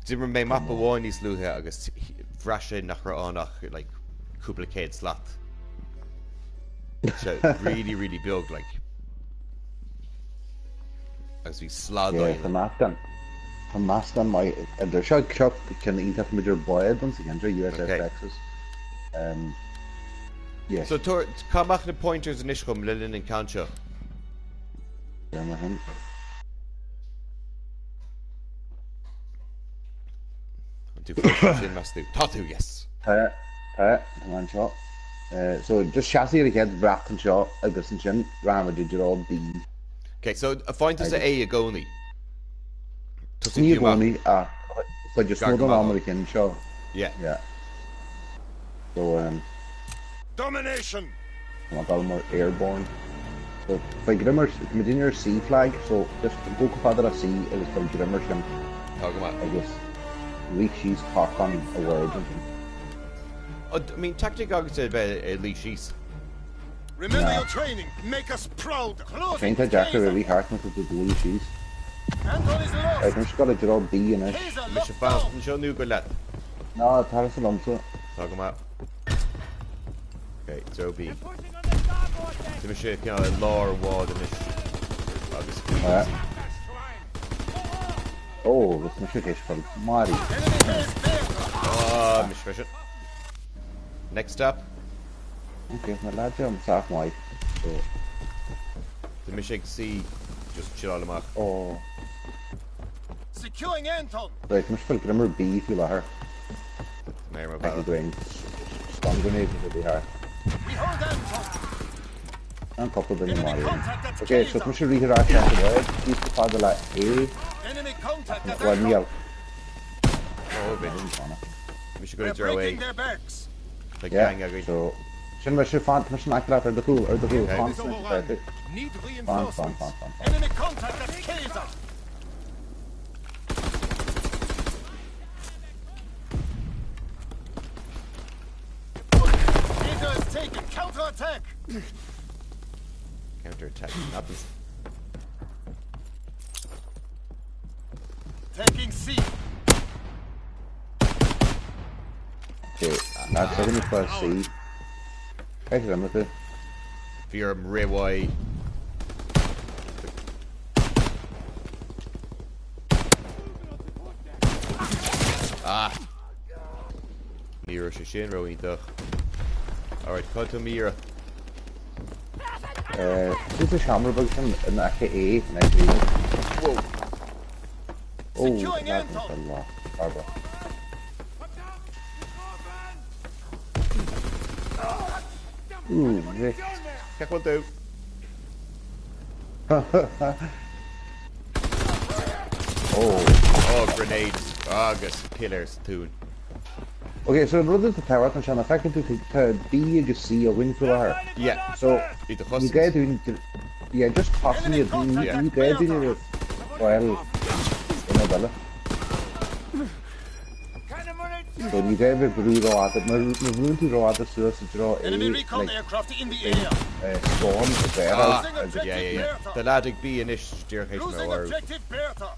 D'imir mé mapa amháin níos luaithe agus bhraith sé nach raibh ann ach like cúpla céad slat. So really really beag like. Agus bhí slad á Yeah, tá dhéanamh. meascán tá meascán maith idir seo seo ceann iontach idir báid an sa cheantar USS Okay. Texas. Um, yes. So tabhair caith amach na pointers anois chugam le linn an ceann seo. Déan mar sin. An tú fós ansin meas tú? Tá tú, yes! Tá, tá, tá mé anseo. So, just seasaigh ar an chéad bhrat anseo agus ansin rachaimid i dtreo B. Ok, so faigheann tusa A i gcónaí? Ní i gcónaí, ach chuid is mó den am ar an cheann seo. Yeah. Yeah. So, um. Domination! Tá mé ag dul mar airborne. So, faigh greim ar, tá muid ar C flag, so just go chomh fada le C agus faigh greim air sin. Tá go maith. Agus rith síos corcán an bháid ansin. Oh, I mean, tactic agat a bheith ag luí síos. Remember your training, make us proud! Cén tá deacair a rith thart má tá tú ag luí síos. Anton is lost! Right, tá mise ag dul i dtreo B anois. Caesar Mise locked fanacht down! anseo nó gabh leat. Ná, tar liomsa. Tá go maith. Ok, treo B. Tá mise cineál i lár an bháid anois agus faoi ionsaí. Ó, agus mise tar éis fáil maraithe. Ah, mise freisin. Next stop. Ok, na lads am sách maith. So. Tá mise ag C, just chilláil amach. Ó. Securing Anton! Right, tá mise ag fáil greim ar B faoi láthair. Mé ar mo Thank you, bhealach. Dwayne. Stun grenade is a thart. We hold Anton! An cúpla duine Enemy maraithe. contact at Ok, so Caesar! tá mise ag rith ar ais as an bhád, síos chomh fada le A. Enemy contact at Bhuel, Anton! níl. Oh, bitch. Mise ag dul We're i dtreo A. breaking their backs! Tá Yeah, gang againn. so sin mise fan, tá mise in aice leat ar do chúl, ar do chúl, Okay. fan, Enemies fan, overrun! fan, Need fan, fan, reinforcements! fan, fan. Enemy contact at Caesar! Caesar is taken! Counter attack! Counter attack. Nothing. Taking C! Okay, lads, ag an fáil C. Cé go tú? Bhí orm rith uaidh. Ah! Ní raibh sé sin ró-iontach. Alright, cá bhfuil tú iarraidh? Suas sa seomra beag sin in aice A, in aice A. Whoa! Oh, Securing that's Anton! a lot. Barbara. Ooh, Rick. Cé bhfuil tú? Oh. Oh, grenade agus pillar sa tóin. Ok, so an rud atá tábhachtach anseo ná feiceann tú tá B agus C againn faoi láthair. Yeah. So, Iad a ní chosaint. gá dúinn, yeah, just cosain Enemy iad, ní contact at ní gá dúinn Bertha! iad a fháil ionad eile. So ní gá bheith brú rófhada, má má bhrúnn tú rófhada suas i dtreo A, Enemy recon like, aircraft in the beidh air! eh, spawn i bhfear Ah, Losing agus yeah, objective yeah, yeah. Bertha! Tá leaid ag B anois díreach théis mé a Losing mharú. objective Bertha!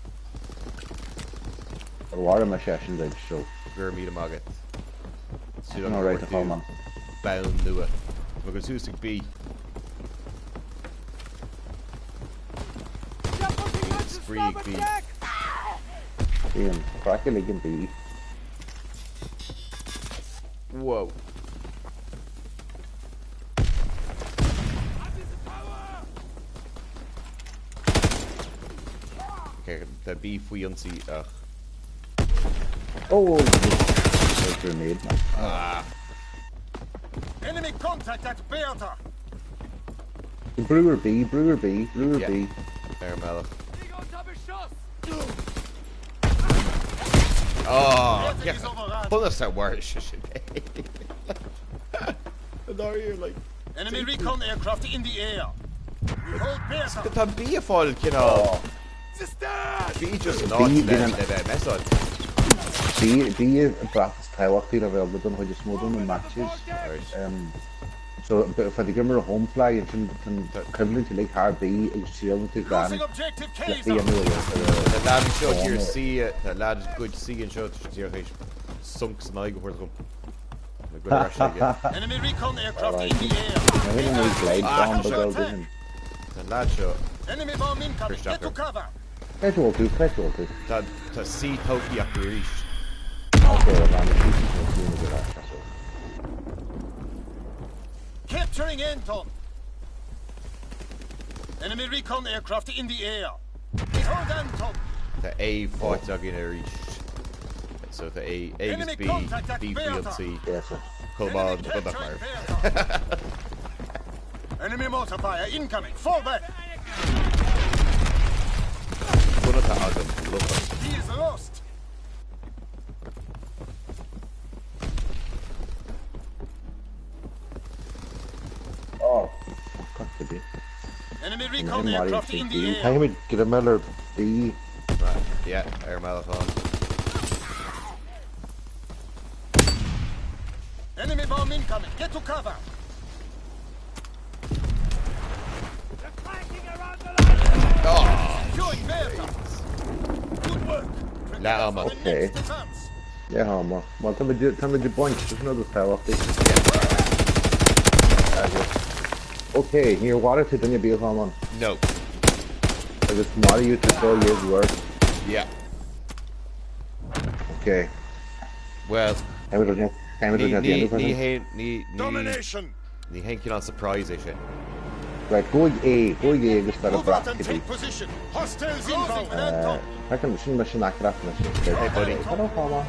Ar mharaigh mé seisean duit, so. Go raibh míle maith agat. Súil agam All go right, a bhfuair tú Cholmáin. bonn nua. Tá mé ag dul suas ag B. Bíonn spraoi ag B. Bíonn craic uilig in B. Whoa. Ok, tá B faoi ionsaí ach. Oh, oh, grenade man. Ah! Enemy contact at Bertha! Brú ar B, brú ar B, brú ar Yeah. B. Ar an mbealach. Oh, Bertha is overrun! Conas ar mharaigh sé sin é? An you're like. Enemy recon aircraft in the air! We hold Bertha! Tá B ag fáil cineál. B just an áit B le bíonn le bheith mesáil. B B an brat is tábhachtaí le bheith agat don chuid is mó de na matches. Right. Um, So faigh do ghreim ar home flag ansin tá an choimhlint uilig thar B agus triaileann tú gan Losing objective slip a Kaiser. dhéanamh ar Tá leaid anseo an thiar C, tá leaid ag goid C anseo, tá sé díreach théis sonc san aghaidh a thabhairt dhom. Tá mé ag goil ar ais aige. Enemy recon aircraft Alright. in the air. Ní hin an glide Ah, bomb tá a seo. dul sin. Tá an leaid seo Enemy bomb incoming. Isteach Get to ar. cover. Cé bhfuil tú? Cé bhfuil tú? Tá tá C tógtha acu arís. Okay, well, I'm a go so. Capturing Anton. Enemy recon aircraft in the air. We hold Anton. Tá A faighte againn arís. So tá A A agus Enemy B, contact at B Bertha. faoin C. Yeah, so. Colmán Enemy rudach capturing mar. Bertha. Enemy mortar fire incoming. Fall back. Gunna tá agam lofa. He is lost. Oh, fuck to be. Enemy recon aircraft in the air. Caithfimid greim ar B. Yeah, ar marathon. Enemy bomb incoming. Get to cover. Oh, Securing Bertha. Good work. Prepare Leath ama. for the Okay. next advance. Yeah, ma. Well, tá tá de baint sin nó tábhachtaí. Okay, níor mharaigh tú duine ar bith an. No. Agus maraíodh tú dó dhéag uair. Yeah. Okay. Well, Caithfimid ní rud ní déanamh ní freisin. hé ní ní Domination. ní haon cineál surprise é sin. Right, go A, go A agus tar a Move out and bhrath take position. Hostiles inbound. Anton. Feiceann sin me sin acraf na sin. Hey, buddy. Hello, Mama.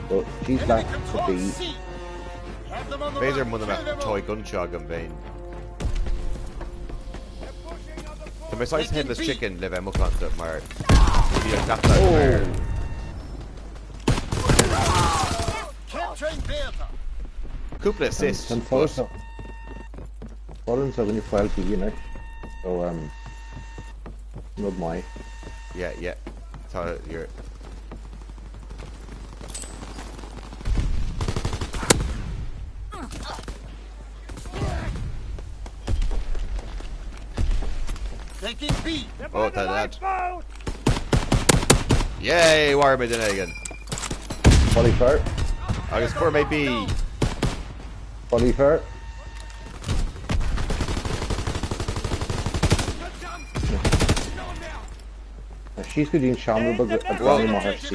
So, she's Enemy back to controls B. C. We have them on the B'fhéidir run. muna Kill mbeadh them all. toy gun seo agam féin. Tá mé saghas headless chicken le bheith macánta mar bhí an cleachtadh agam ar Capturing Bertha. cúpla assist An but fós Foran sa rinne fáil B anois. So, rud maith. yeah tá you're Taking B. Oh, tá lad. Yay, mharaigh mé duine éigin. Fully fair. Agus fuair mé B. Fully fair. Síos go dtí'n seomra beag a Well- bhreathnú amach ar C,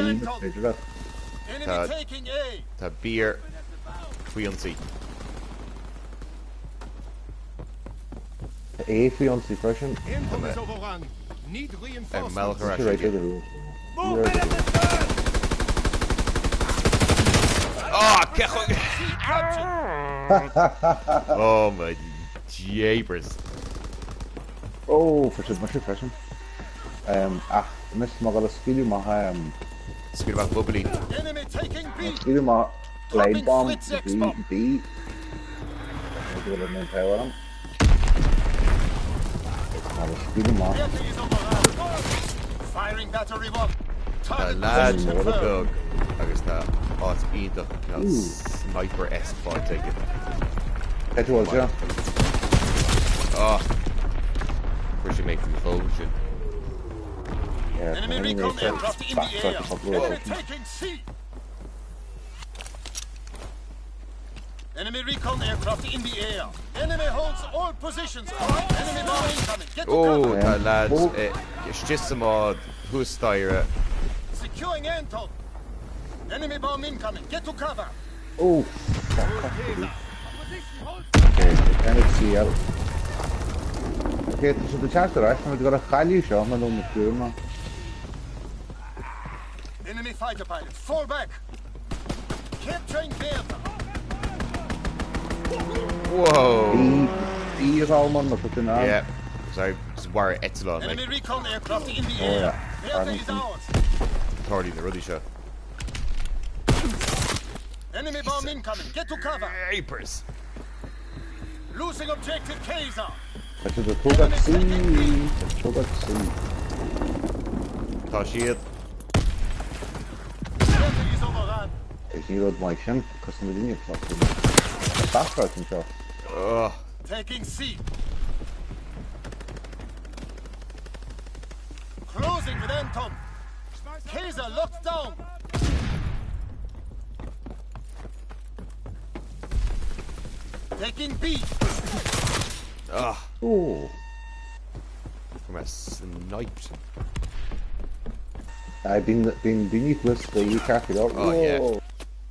féidir leat. Enemy Tá- taking A. Tá beer faoi ionsaí. Tá A faoi ionsaí freisin. Anton is overrun. Need Ar reinforcements. mbealach ar Tá ais right aige. ar the Oh, cecho- C captured. Oh my jeepers. Oh, fuair siad mise freisin. Ach, mis má go scaoileadh amach Scaoileadh amach bubailín. Enemy taking B. scaoileadh amach glide Dropping bomb Fritz X B bomb. B. Go bhfuil an power am. Má scaoileadh amach. Bertha is overrun. Firing battery 1. Tá Target lad position confirmed. beag agus tá áit iontach ná sniper S fáilte aige. Cé bhfuil sé? Oh. Fuair sé mé faoi dhó sin. Yeah, Enemy recon aircraft in the air. Enemy taking C. Enemy recon aircraft in the air. Enemy holds all positions. Enemy bomb incoming. Get to Oh, cover. tá lad Oh. istigh sa mbád thuas staighre. Securing Anton. Enemy bomb incoming. Get to cover. Oh, fuck. Okay, kind of see out. Okay, tá sé de teacht ar ais, tá go a chailliú seo mar nó na cúrma. Enemy fighter pilot, fall back. Capturing Bertha. Whoa. B B is allman mar tú ná. Yeah. Sorry, just war eitleán Enemy like recon aircraft in the Oh, air. yeah. Bertha is ours. tarlaíonn na rudaí seo. Enemy bomb incoming. Get to cover. Jeepers. Losing objective Kaiser. Tá sé de tógáil C. Tógáil C. Tá siad. Bertha is overrun. Is ní rud maith sin, cos na duine Tá an seo. Oh. Taking C. Closing with Anton. Kaiser locked down. Taking B. Ah. Oh. From a sniped. I've been been been with the cafe. Oh, yeah.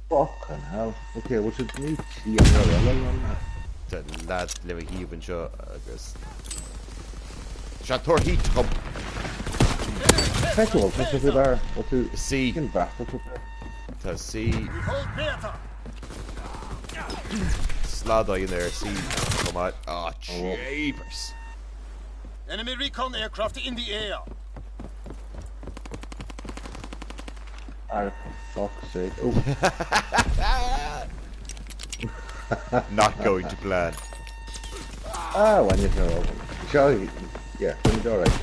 Fucking hell. Okay, what's it new tea and Tá leaid le mo thaobh anseo agus Sea torthaí trom. Feiceáil, tá sé there. What tú C. Cén bhreac tú Tá C. Slad in there, C. Come on. Oh, jeepers. Enemy recon aircraft in the air. Ah, for fuck's sake. Oh. Not going to plan. Ah, when you know. Shall we? Yeah, we'll all right.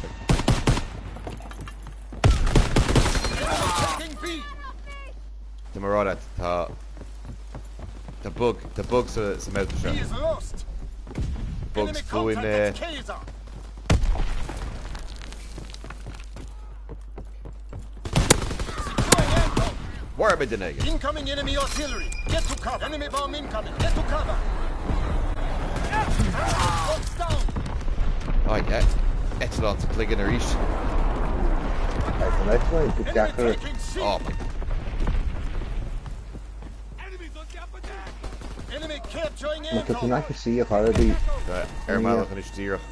Taking B. Tá mar rá tá Tá bug tá bug sa sa mbabhta B seo. is lost. Bugs Enemy fúin contact at Kaiser. Securing Anton. War duine aige. Incoming enemy artillery. Get to cover. Enemy bomb incoming. Get to cover. Box down. Oh yeah. Eitleán sa chloigeann arís. Right, the next one is the Enemy Jacker. taking C. Oh my. Enemy capturing Má tá tú Anton. nach sí a chara bhí Ar mbealach anois díreach.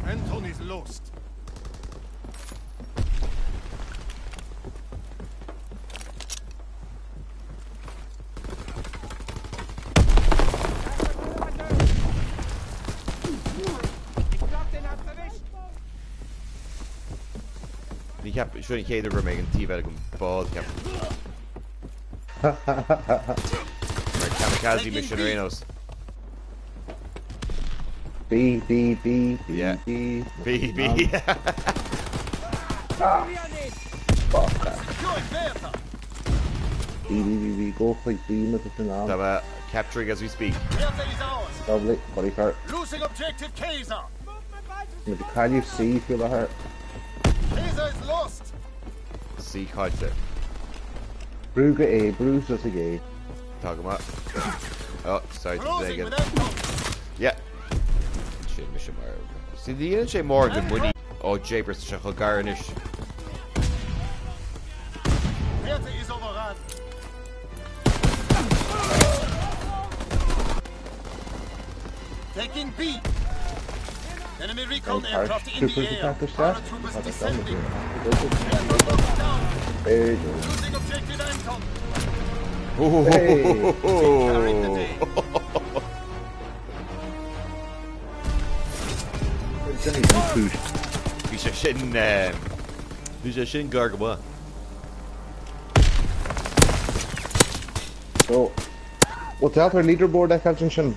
Anton is lost. Ní cheap seo an chéad uair go raibh mé ag an taobh eile den bád ceap. Mar kamikaze mission ar aon nós. B B B B Yeah. B B B. Fuck. Securing Bertha. B B B B go chuig B má tá tú Tá ná. mé capturing as we speak. Bertha is ours. Lovely, body part. Losing objective Kaiser. Má tá cailleadh C faoi láthair. Kaiser is lost. C caillte. Brú go A, brú sus ag A. Tá go maith. Oh, sorry, Closing again. with Anton. Yeah. Sin mise mar. Sí dhéanann sé mór go muiní ó Japers se chu garnis. Bertha is overrun. Taking B. Enemy recon aircraft in the air. Paratroopers Paratroopers attack descending. Bertha locked down. There you go. Losing objective Anton. Hey. Carried the day. Sin í an cúis. Bhí sé sin bhí sé sin gar go maith. So, Well, tá ar leaderboard ag sin?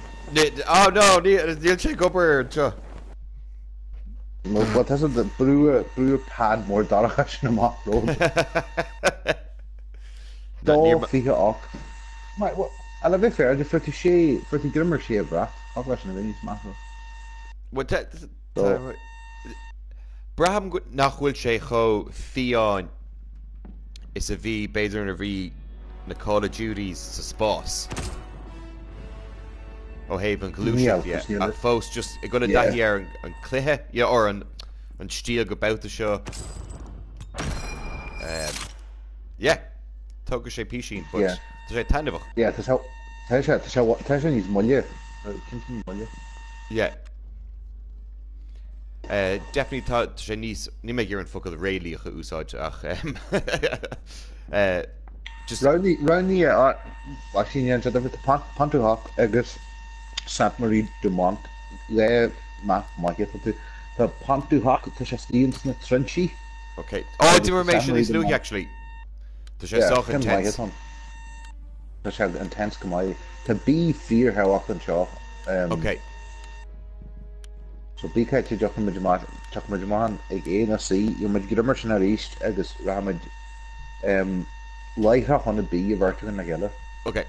Oh no, níl sé ag obair anseo. Well, tá brú brú pad mór dorcha sin amach romhat. Dá 28. A le bheith fair, fuair tú sé, fuair tú greim ar sé bhrat, ach leis an a bheith níos measa. Well, Braithim nach bhfuil sé chomh fiáin is a bhí b'fhéidir nuair a bhí na Call of Duties sa spás. Ó thaobh an ghluaiseacht de, ach fós just ag dul i dtaithí ar an cluiche, yeah, or an an stíl go babhta seo. Um, yeah, tógfaidh sé písín, but Yeah. tá sé taitneamhach. Yeah, tá sé tá sé tá sé tá sé níos moille. Cinnte níos moille. Yeah. Uh, definitely tá tá sé níos ní mé ag iarraidh an focal réalaíoch a úsáid ach um, uh, just Roghnaigh roghnaigh actually ní an tá Pointe du Hoc agus Sainte Marie du Mont le maith maith tá tú tá Pointe du Hoc tá sé istigh sna trinsí. Ok. Oh, Agus d'imir mé Sainte sin Marie níos du luaithe Mont. actually. Tá sé Yeah, sách cén maith intense. ann. Tá sé intense go maith. Tá B fíorthábhachtach anseo. Um, Ok. So bí cinnte tiocfaidh muid amach tiocfaidh muid amach ag A nó C, gheobhaidh muid greim air sin arís agus rachaidh muid um, láithreach chun na B a bheirt againn le chéile. Ok.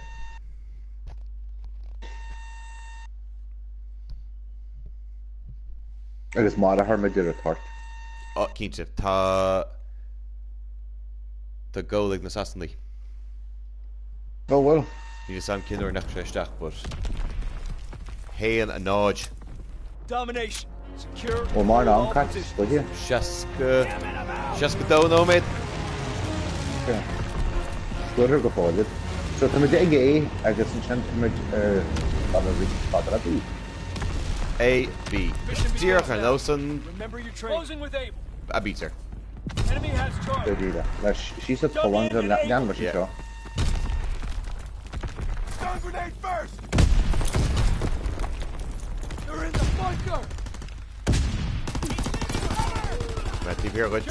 Agus marófar muid ar an toirt. Ó, cinnte. Tá tá gól ag na Sasanaigh. Ó bhfuil? Níl fhios a'm cén uair a ndeachaigh sé isteach but 1, 0. Domination. Secure Bhfuil mórán am caite sa chluiche? 60, 62 nóiméad. Ok. Scoirfear go fóill iad. So tá muid ag A agus ansin tá muid ar dul arís fada le B. A, B. Díreach ar nós an aibítir. Dáiríre. Leis síos an tollán go lean leis anseo. Mé taobh thiar dhuit.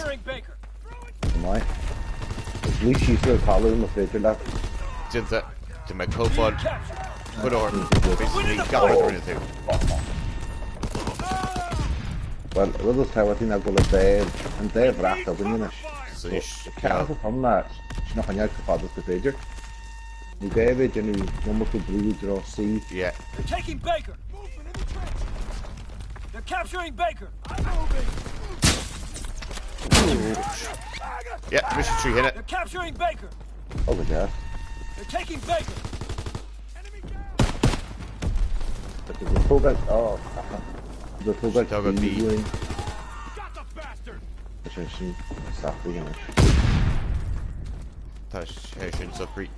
Maith. Luigh síos ar an talamh más féidir leat. Déanta. Tá mé ag cóipeáil chuile shórt. Basically gach rud a rinne tú. Bhuel, rud is tábhachtaí ná go bhfuil an dá bhrat againn anois. So anois, Ceart atá ann ná sin a choinneáil chomh fada is gur féidir. Ní gá a bheith ag déanamh iomarca brú i dtreo C. Yeah. They're taking Baker. They're capturing Baker. Yeah, mise 3 thine. They're capturing Baker. Oh, go deas. They're taking Baker. Tá siad ag tógáil, oh, tá siad ag tógáil B uainn. Tá sé sin socraithe anois. Tá sé sin socraithe.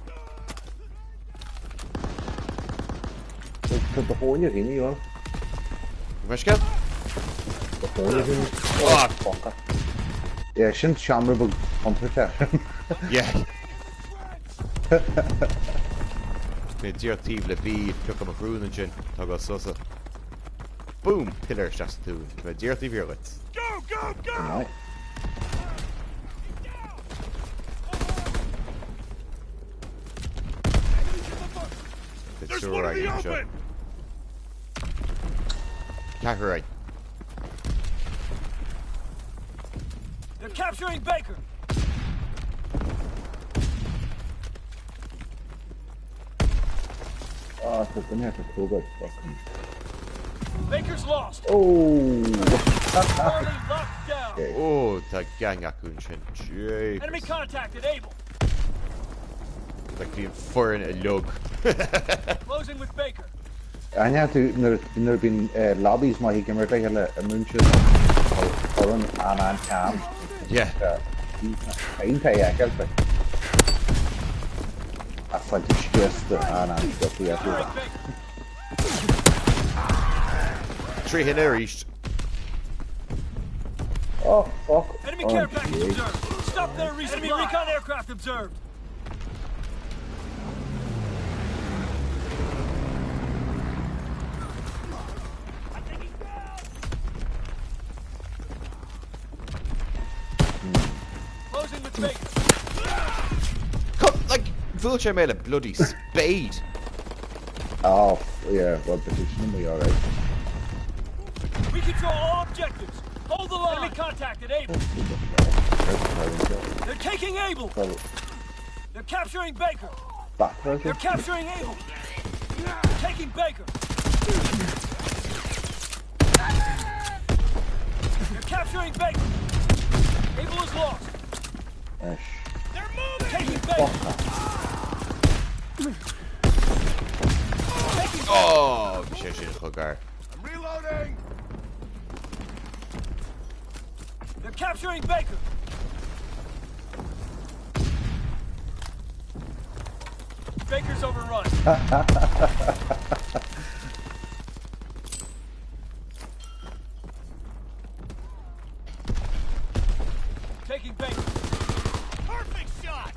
Tá do thóin ar dhaoine, Johan. Meisce? Do thóin ar dhaoine. Oh, fuck. Yeah, sin seomra beag contúirteach. Yeah. Mé díreach taobh le B, piocadh mo rún ansin, tá go sosa. Boom! Pillar isteach sa tóin. Tá mé díreach taobh thiar dhuit. Go, go, go! Nice. There's one in the open. Ceathrar againn. They're capturing Baker. Ah, tá duine ag tógáil fucking. Baker's lost. Oh! Charlie locked down. Okay. Ó, tá gang acu ansin. Enemy Jeepers. contact at Able. Like bhí an foireann uilig. Closing with Baker. Aithneoidh tú nuair nuair a bhíonn lobbies maith ag imirt le chéile i múinteoir foireann an-an-teann. Yeah. Iontach é a fheiceáil like. Ach faightear scriosta an-an-sciobtha acu. 3 thine arís. Oh fuck. Enemy Oh care package jeez. observed. Stop their resupply. Enemy recon aircraft observed. Closing with Baker. Come, like, bhuail sé mé le bloody spade. Oh, yeah, well, but it's normally all right. We control all objectives. Hold the line. Enemy contact at Able. They're taking Able. They're capturing Baker. They're capturing Able. They're taking Baker. They're capturing Baker. Able is lost. They're moving. Taking Baker. Taking Oh, bhí sé sin chomh gar. I'm reloading. They're capturing Baker. Baker's overrun. Taking Baker. Perfect shot.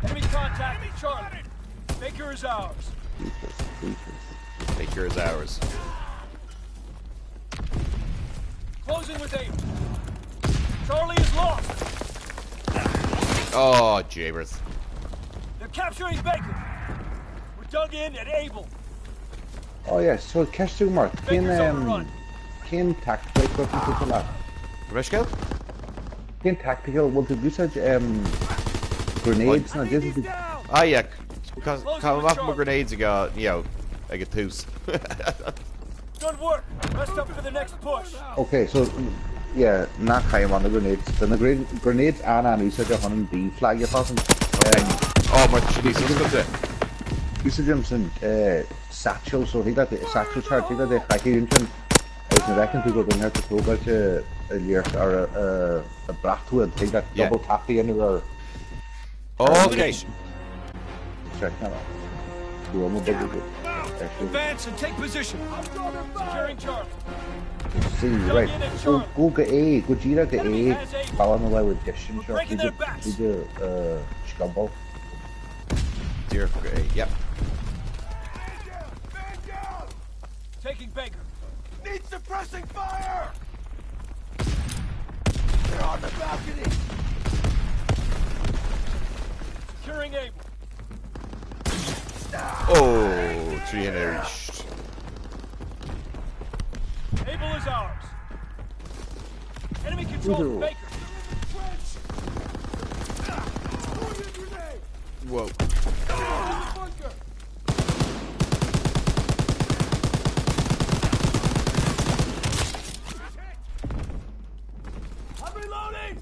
Enemy contact at Charlie. Baker is ours. Baker is ours. Closing with Able. Charlie is lost. Oh, jabers. They're capturing Baker. We're dug in at Able. Oh yeah, so ceist Mark, cén Baker's overrun. cén tactical equipment atá leat? Meisce? Cén tactical bhfuil tú ag úsáid grenades nó déanfaidh tú Ah, yeah. Caithim amach mo grenades ag, you know, ag an tús. Good work. Rest up for the next push. Okay, so yeah, nach chaim an na grenades. Tá na grenades an-an-úsáideach chun an B flag a chosaint. Oh, mar sin níos oscailte. Úsáidim san satchel, so thig leat satchel charge, thig leat é a chaitheamh ansin agus nuair a fheiceann tú go bhfuil neart tógáilte a léirt ar a brath tú an thig leat double tap a dhéanamh ar Okay. Advance and take position. Securing Charlie. See, right. Go, go go A, go díreach go A, Balla na leabhar disin seo, tríd an scioból. Díreach go A, yep. Taking Baker. Need suppressing fire! They're on the balcony! Securing Able. Oh, 3 arís. Able is ours. Enemy controls Baker. Whoa. I'm reloading!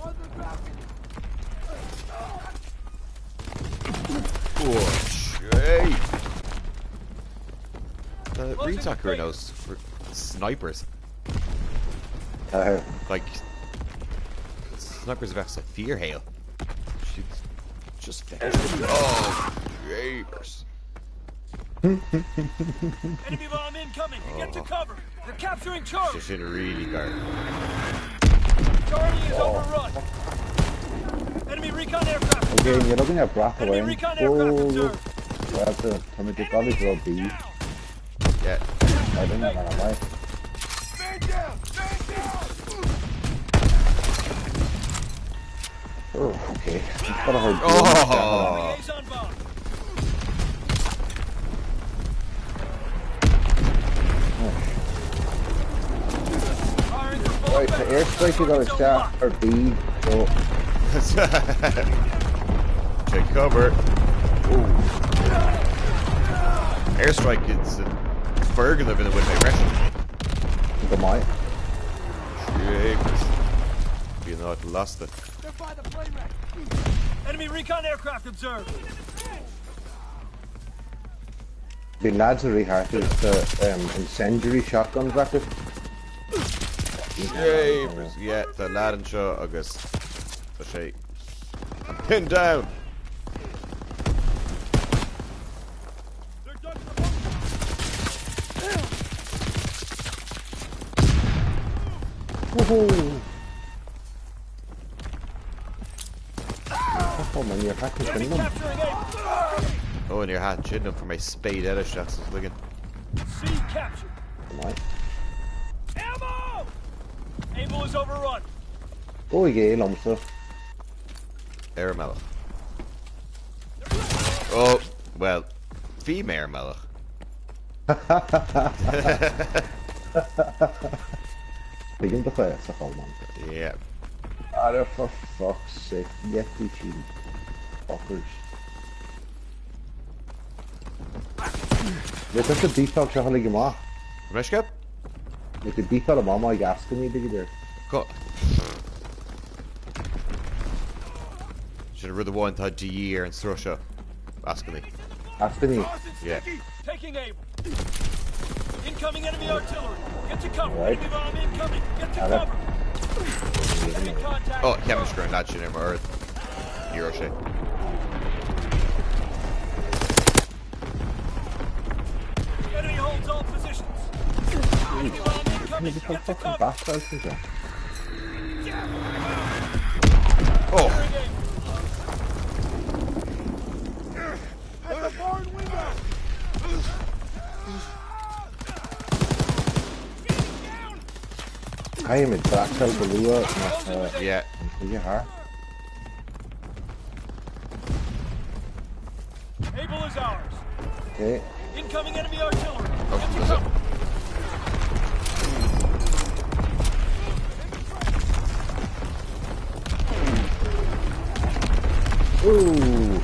On the balcony! Oh, hey. The Retacker knows for snipers. Like snipers of sa fíorshaol. She's just Oh, jeepers. Enemy bomb incoming. Get to cover. They're capturing Charlie. Sé sin really gar. Charlie is overrun. Enemy recon aircraft. Okay, níl againn ach brat Enemy amháin. recon aircraft Oh, observed. well, tá muid ag dul i dtreo B. Yeah. I don't know, man, am I? Man down! Man down! Oh, okay. Got a hard Oh. Liaison bomb. Firing for full Right, the effect. airstrike you got Target zone isteach locked. ar B, so Take cover. Ooh. Airstrike is a foirgneamh ina bhfuil mé freisin. go maith. Jeepers. Bhí an áit lasta. They're by the plane wreck! Enemy recon aircraft observed. Bhí lads a rith thart agus tá incendiary shotguns acu. Jeepers. Yeah, tá lad anseo agus tá sé I'm pinned down. They're dug in the bunker. Woohoo! Oh man, you're hacking Enemy sin liom. capturing Able. Oh, and your hat chin for my spade eile isteach sa chloigeann. C captured. Go maith. Ammo! Able is overrun. Go ag é liomsa. Ar an mbealach. Oh, well, bhí mé ar an mbealach. Tuigim do chás, a Cholmáin. Yeah. Ara for fuck's sake, yeti siad fuckers. Bhí tusa default seo tháinig amach. Meisce? Bhí tú default amach má dheascann iad ag idir. Go. Sin rud amháin atá de dhíth ar an sruth seo. Ascainí. Ascainí. Yeah. Taking Able. Incoming enemy artillery. Get to cover. Right. Enemy bomb incoming. Get to Got it. cover. Enemy contact. Oh, ceapaim go raibh an lad sin ar m'ord. Ní raibh sé. Enemy holds all positions. Enemy bomb incoming. Tá Get to fucking cover. bastard seo. Oh, Securing Able. At the barn window! Caithfimid braicheáil go luath nach yeah. chuige thar. Able is ours. Okay. Incoming enemy artillery. Oh, Get to that's it. cover. Ooh.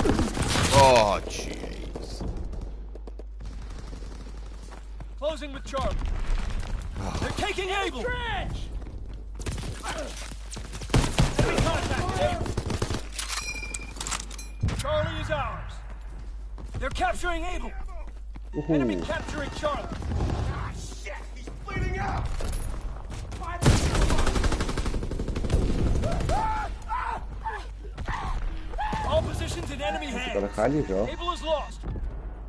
Oh, jeez. Closing with Charlie. They're taking Able. Trench! Enemy contact at Able. Charlie is ours. They're capturing Able. Enemy capturing Charlie. Ah, shit! He's bleeding out! All positions in enemy Got hands. a chailí seo. Able is lost.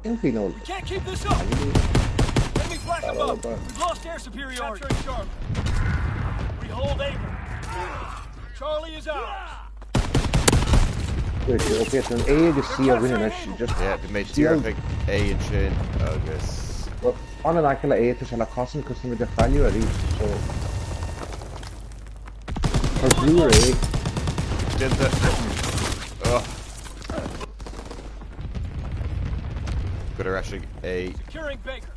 Cén nó We can't keep this up. Enemy flak above. We've lost air superiority. Capturing Charlie. We hold Able. Charlie is ours. Ok, an A agus C a rinne just Yeah, bhí mé díreach ag A ansin agus an an aice le A tá sé le cosan cos de chailú arís so Tá brú ar A Déanta. Oh. Go ar ais ag A. Securing Baker.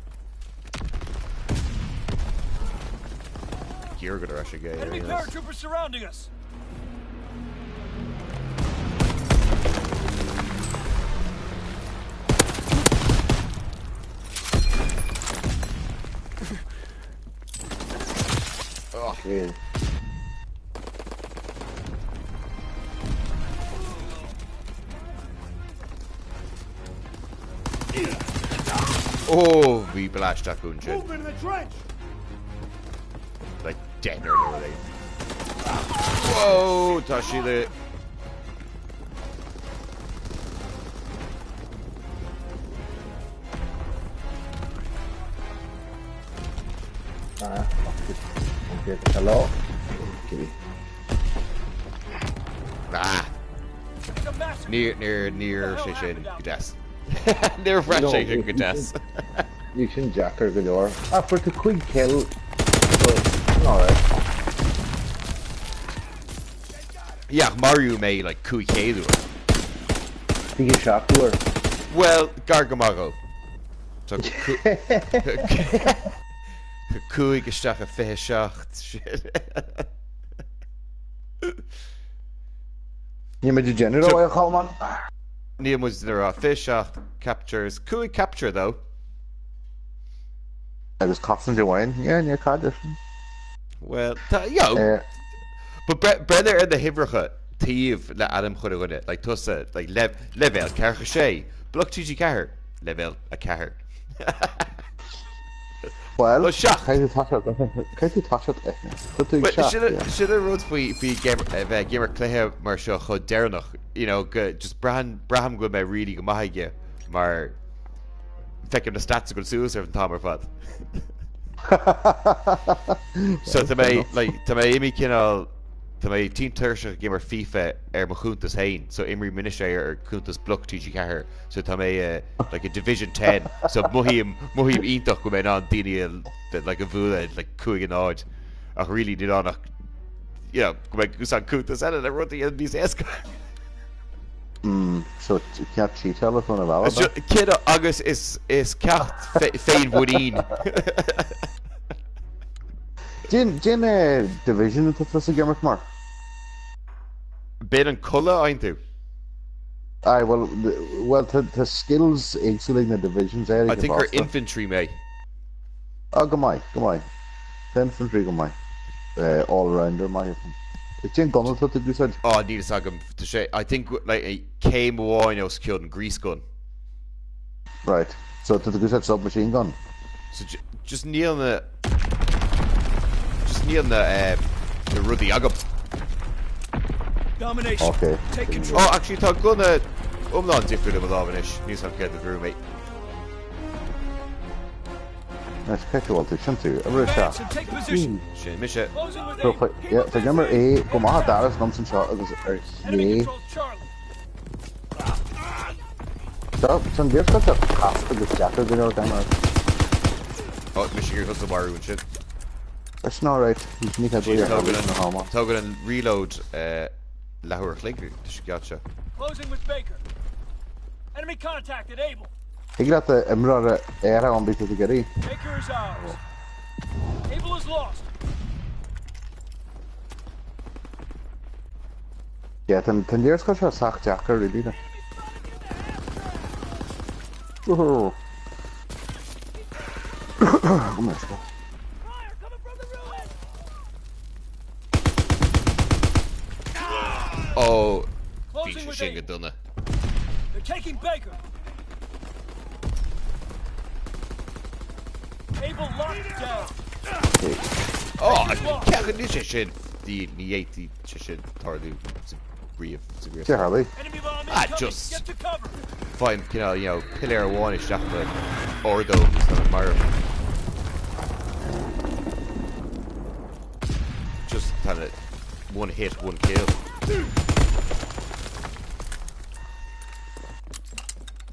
Gear go ar ais ag A. Enemy anyways. paratroopers surrounding us. Okay. Oh, bhí bláisteach sin. Movement in the trench! Like dead or no Whoa, tá sí le Ah, okay, hello. Okay. Ah, It's a massacre. níor sé sin go deas. Níor bhreis No, sé sin go deas. Bhí sin deacair go leor. Ah, fuair tú cúig kill. So, alright. Yeah, marú mé like 500 uair. Bhí seachtúir. Well, gar go maith dhó. So cúig isteach a 27 shit. Ní mé general So- a chalman. Níl muid rá 27 captures, cúig capture though. Agus cosan de bhain. Yeah, ní cad. Well, tá, yo, but breathe ar na huimhreacha taobh le ainm chuile dhuine, like tusa, like level ceathracha sé, Bloc TG Ceathair, level a ceathair. Well, Ó, seacht. Caiithfidh tú taise eithne. Tá tú ag Well, seacht, yeah. sin an rud faoi a bheith ag imirt cluiche mar seo chomh deireanach, go just braithim go bhfuil mé really go maith aige mar feicim na stats go suas ar an t-am ar fad. So tá mé like tá mé imi cineál tá mé tinn tuirseach ag imirt FIFA ar mo chuntas féin, so imrím anois é ar cuntas Bloc TG Ceathair, so tá mé like a Division 10, so mothaím iontach go mé an daoine like a bhualadh like 5-0 ach really níl ann ach go mbeidh úsáid cuntas eile le rudaí a níos éasca. So ceap sí telefón a bhela? Cid agus is ceacht féinmhuinín. Cén division atá tusa ag imirt mar? B'in an culaith ein tú? Aye, well, tá skills éagsúla ag na divisions é I think gur infantry mé. Oh, go maith, go maith. Tá infantry go maith. All-rounder maith. Cén gunna atá tú ag úsáid? Oh, níl fhios agam. Tá sé, I think like a céim amháin os cionn grease gun. Right. So tá tú ag úsáid submachine gun? So just níl na just níl na rudaí agam. Domination. Okay. Take control. Oh, actually tá gunna iomlán difriúil i mo lámh anois. Níl fhios agam céard a bhrú mé. Nice catch bhfuil tú sin tú. Uimhir a Advance seacht. and take position. Sin mise. Closing with So, Able. yeah, tá imir A go maith daras gom san seo agus ar Enemy lé. controls Charlie. So, san léarscáil seo casta agus deacair go leor gan mar. Oh, mise gur thusa marú ansin. That's not right. Ní cad Jeez, ar na hama. Tógann an reload leathuair a chloig tá sé. Closing with Baker. Enemy contact at Able. Thig leat imreoir air an bí tú go Baker is ours. Able is lost. Yeah, tan léarscáil seo sách deacair really. Oh. Go meisce. Ó, bhí sé sin go dona. They're taking Baker. Able locked down. Ó, ceapann sé sin ní fhéadfaidh sé sin tarlú sa riamh sa Cé tharlaigh? Enemy bomb Ah, incoming. just- Get to cover. Faighim cineál, you know, piléar amháin isteach mo ordóg agus tá mé marbh. Just kind of one hit, one kill.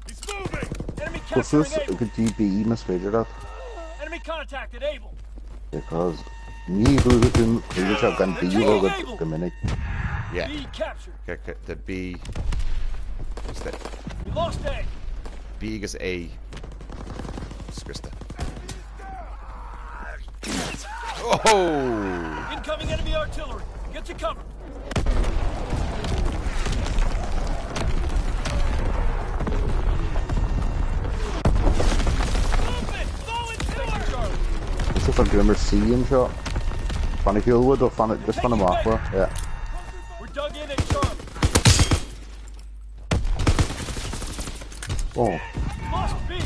He's moving! Enemy What's capturing this Able. go dtí B más féidir leat? Enemy contact at Able. Because ní bhuafaidh tú chuige seo gan B a bhogadh go minic. Yeah. B captured. The B. What's that? We lost A. B agus A. Scriosta. Oh! Incoming enemy artillery. Get to cover. Movement! Volunteer! Charlie. Is fan grimmer C anseo? Fan a shiúlwood ó fan just fan amach yeah. We're dug in at Charlie. Oh. Lost B.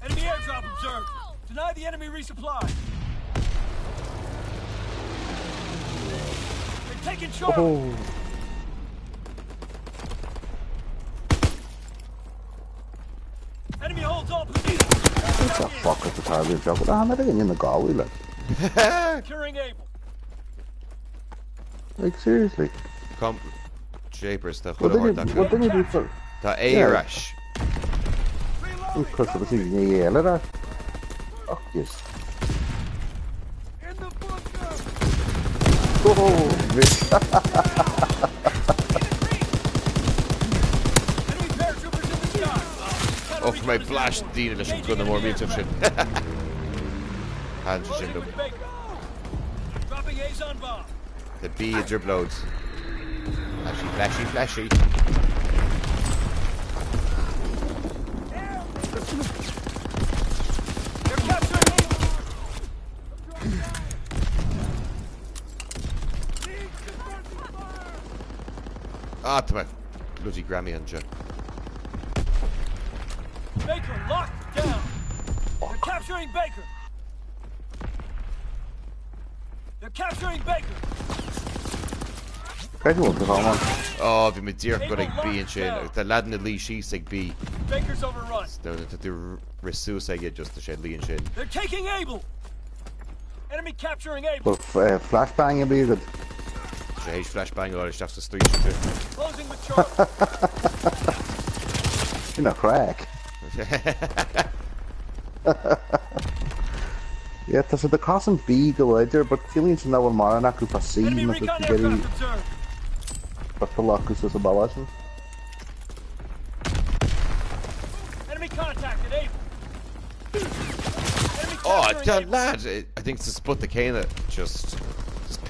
Enemy airdrop observed. Deny the enemy resupply. They're taking Charlie. Oh. Enemy holds all positions. What the fuck is the target job? Ah, na in the Galway like. Securing Able. Like seriously. Come. Japers, tá What chuile did shórt you what acu. did you do for Tá A Yeah. ar ais. Because of the ní eile that. Fuck yes. In the bunker. Oh, bitch. Enemy paratroopers in the sky. Ó mé blas daoine leis an gunna mór míte sin. Han sin Closing with Baker. Dropping Azon bomb. The B i dtrioblóid. Flashy, flashy, flashy. They're capturing Able. Ah, tá mé bloody Grammy anseo. Baker locked down. They're capturing Baker. They're capturing Baker. Craig won't be on. Ó, bhí mé díreach ag B ansin. Tá lad ina luí síos ag B. Baker's overrun. No, tá tú rith suas aige just tá sé luí ansin. They're taking Able. Enemy capturing Able. But flashbang a be good. Sé théis flashbang á isteach sa street. Closing with Charlie. In a crack. Yeah, tá sé de casan B go láidir, but ciallaíonn sin nach bhfuil mórán acu fá C Enemy má tá recon tú ag iarraidh aircraft observed. bataille acu sa bhaile sin. Enemy contact at Able. Enemy Oh, capturing that Able. lad! I think it's the spot the céanna just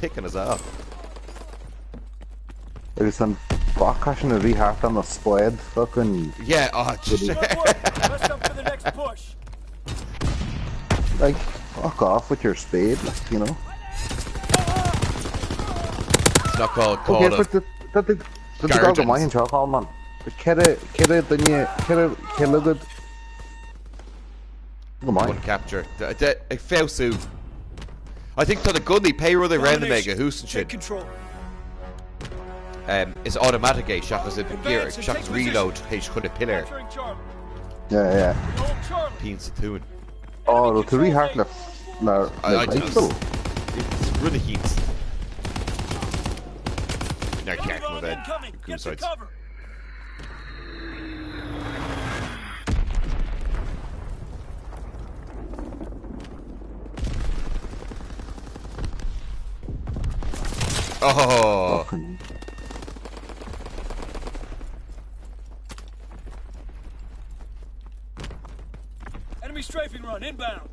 picking us off. Agus an bacach sin a bhí thart an na spléad fucking Yeah, oh, just, Good work. Rest up for the next push. like fuck off with your spade, like, you know. It's not called Call Okay, of but the the the the go Gardens. maith anseo call man. Ceithre ceithre duine ceithre ceithre good. Go One maith. capture. Ag feabhsú. I think tá na gunnaí pé rud a random ag a húsan Take sin. control. Is automatic é seachas a Advance and seachas take position. reload théis chuile piléar. Capturing Charlie. Yeah, yeah. We hold Charlie. Pín sa túin. Oh, tú rí thart le le le rifle. It's rud eicínt. Nar Enemy ceart mo bomb bheith incoming. Get to gúsáid. cover. Oh! Fucking Enemy strafing run inbound.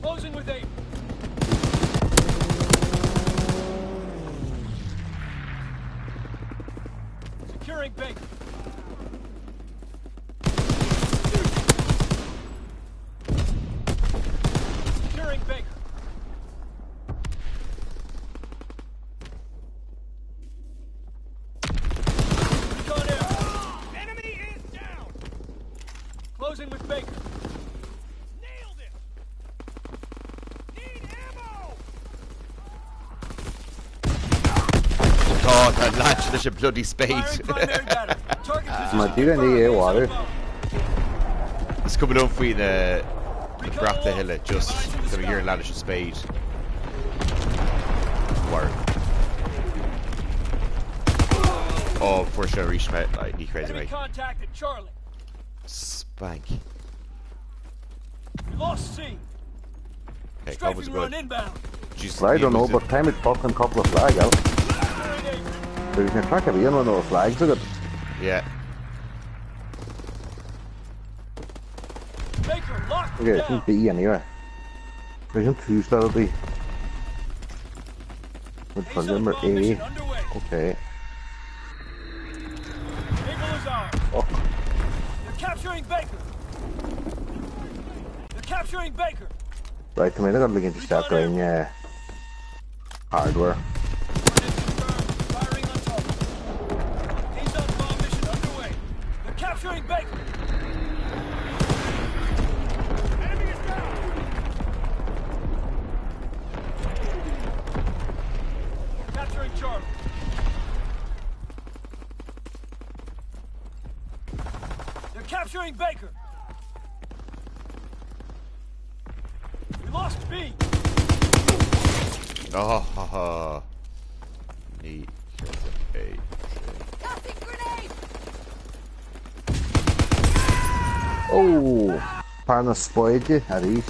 Closing with Able. Securing Baker. Closing with Baker. Nailed it. Need ammo. Tá tá leis leis an bloody spade. Firing primary battery. Target position. Má dtír an é bhhair. Is cuma liom faoi na na Recon brat a aloft. thuilleadh just Eyes in the tá mé sky. ar leis an spade. War. Ó fuair sé arís mé like, ní chreidim Enemy é. contact at Charlie. Spank. We lost C. Okay, cá Strafing bhfuil run go? inbound. Jesus, I ní don't know, bhfuil but time it fucking couple of flag out. Capturing Able. There's no track of one of flags agat. Yeah. Baker locked Okay, it's down. B anyway. There's an tús le B. With Azon number bomb A. mission underway. Okay. Able is ours. Oh, They're capturing Baker. They're capturing Baker. right, come in, I'm going to start going hardware. Coordinates confirmed. Firing on target. Azon bomb mission underway. They're capturing Baker. Enemy is down. Capturing Charlie. They're capturing Baker. We lost B. Oh, ha, ha. Ní chreidim é. Tossing grenade! Oh, par na spoide arís.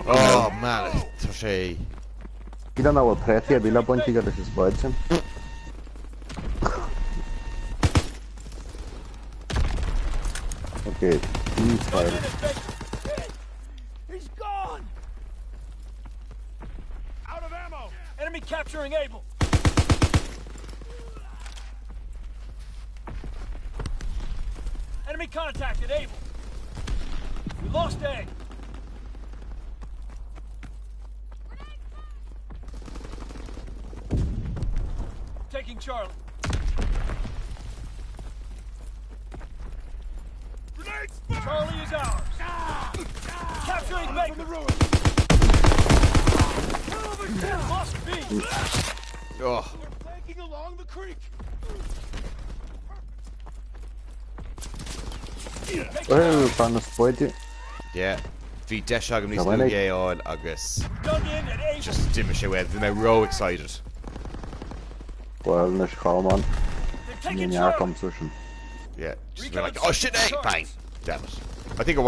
Oh man, tá sé You don't know what pretty a bíle buinte go leis an spáid sin. Okay, he's Gun fine. in at Baker. He's gone. Out of ammo. Enemy capturing Able. Enemy contact at Able. We lost A. Taking Charlie. Grenade spike. Charlie is ours. Capturing From Baker. the ruins. Lost B. Oh, They're flanking along the creek. Take Oh, par na spoide. yeah. Bhí deis agam níos Tá bhfuil lú áil agus Dug in at Able. just d'imigh sé uaidh. Bhí mé ró excited. Well, na scáman They've ní taken near Charlie. come sin. Yeah, just Recon been like, oh shit, hey, targets. bang. Damn it. I think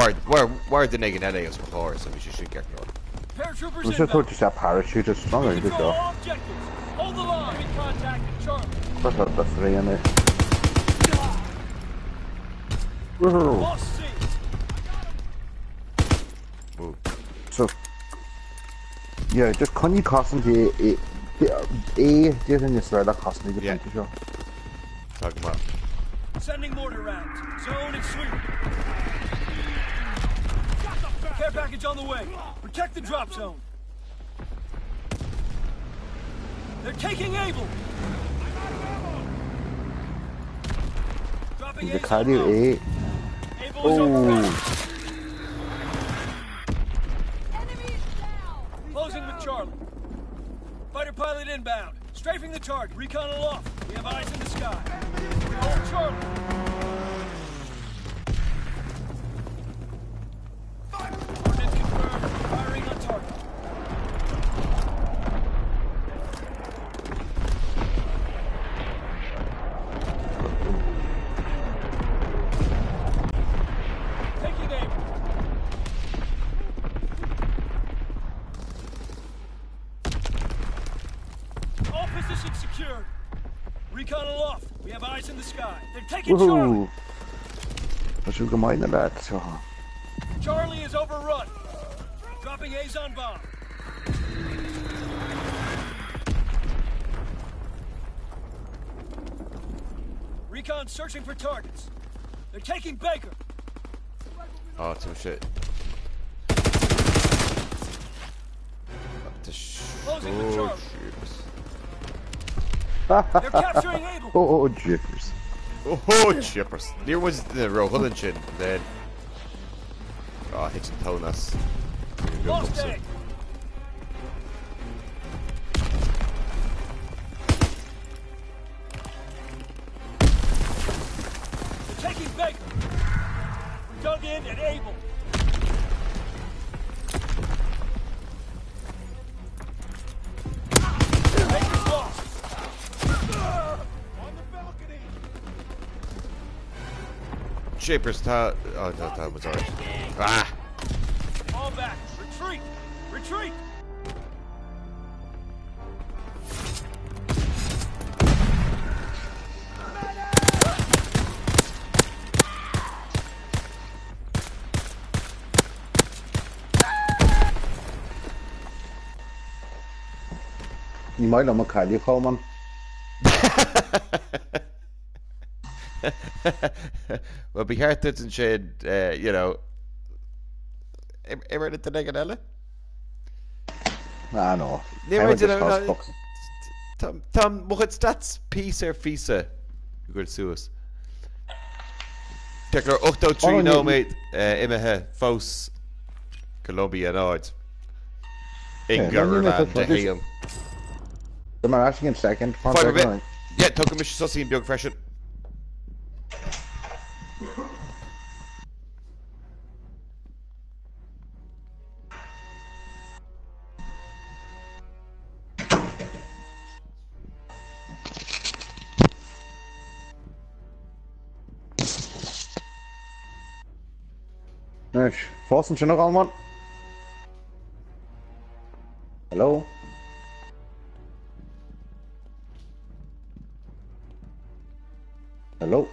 where the neg LA is before, so we should shoot get going. Paratroopers We should inbound. put just parachute is stronger We good control go. all objectives. Hold the line. Enemy contact at Charlie. Put up the three in there. Woohoo. Lost C. Ooh. So yeah, just can you cost to A A do you swear that cost me the Yeah. yeah. show? Talking about Sending mortar rounds. Zone and sweep. Care package on the way. Protect the drop zone. They're taking Able. Dropping The Azon cardio bomb. A. Able is Oh, overrun. Enemy is down! Closing with Charlie. Fighter pilot inbound. Strafing the target. Recon aloft. We have eyes in the sky. We hold Charlie. Coordinates confirmed. Firing on target. Taking aim. All positions secured. Recon aloft. We have eyes in the sky. They're taking Charlie. woohoo. Tá siú go maith na leat seo. Charlie is overrun. Dropping Azon bomb. Recon searching for targets. They're taking Baker. Oh, some shit. The sh Closing with oh, Charlie. jeepers. They're capturing Able. Oh, oh, jeepers. Oh, jeepers. There was the Rohullen then. Á, thit an tóin as. Lost A. They're taking Baker. We dug in at Able. Baker's lost. On the balcony. Shapers, tá... Oh, tá, tá, was alright. Ah! Fall back. Retreat. Retreat. Ní maith liom an cailleadh, Colmán. Bhuel, ba cheart duit ansin, you know, imirt le duine éigin eile? Ah, no. Ní raibh duine Tá mo chuid stats píosa ar phíosa ag goil suas. Tá 83 nóiméad imithe fós Colombia 0. England 1. Tá mé ar ais in second. Fadhb ar bith. Yeah, tógfaidh mise sosaín beag freisin. Anois, fós ansin a Cholmáin? Hello? Hello?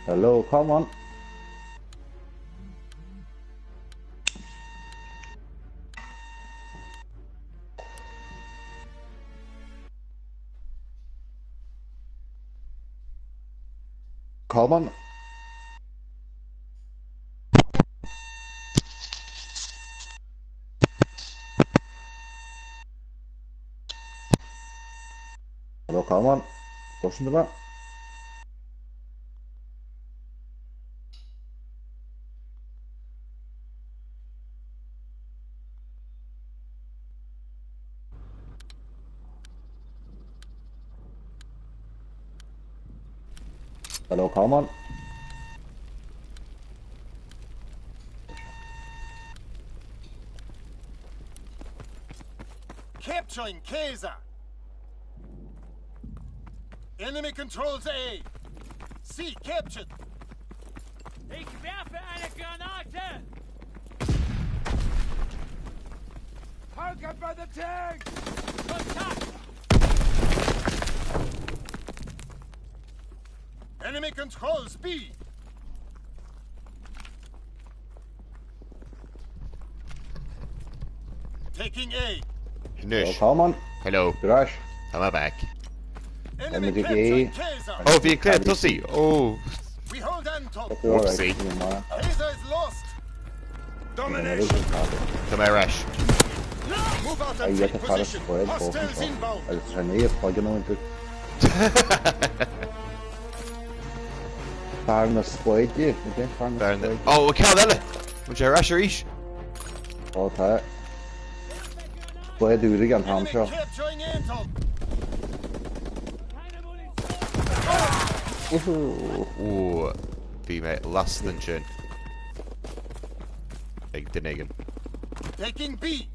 Hello, come on. Come on. Hello, come on. Listen to that. Hello, Colmán. Capturing Kaiser. Enemy controls A. C captured. Ich werfe eine Granate! Target by the tank! Kontakt! Enemy controls B. Taking A. Hello, Anois. Colmán. Hello. Ar ais. Tá mé back. Enemy Enemy capturing A. Kaiser. Oh, bhí an cluiche tosaithe. Oh. We hold Anton. Whoopsie. Kaiser is lost. Domination. Tá mé ar ais. Move out and take position. Hostiles inbound. Agus tá sé fágan tú. Fear na spáide, fear na spáide. Oh, ceann eile! Bhfuil sé ar ais arís? Ó tá. Spáid úr ag an t-am Enemy seo. capturing Anton. Ó, bhí mé lasta ansin ag duine éigin. Taking B.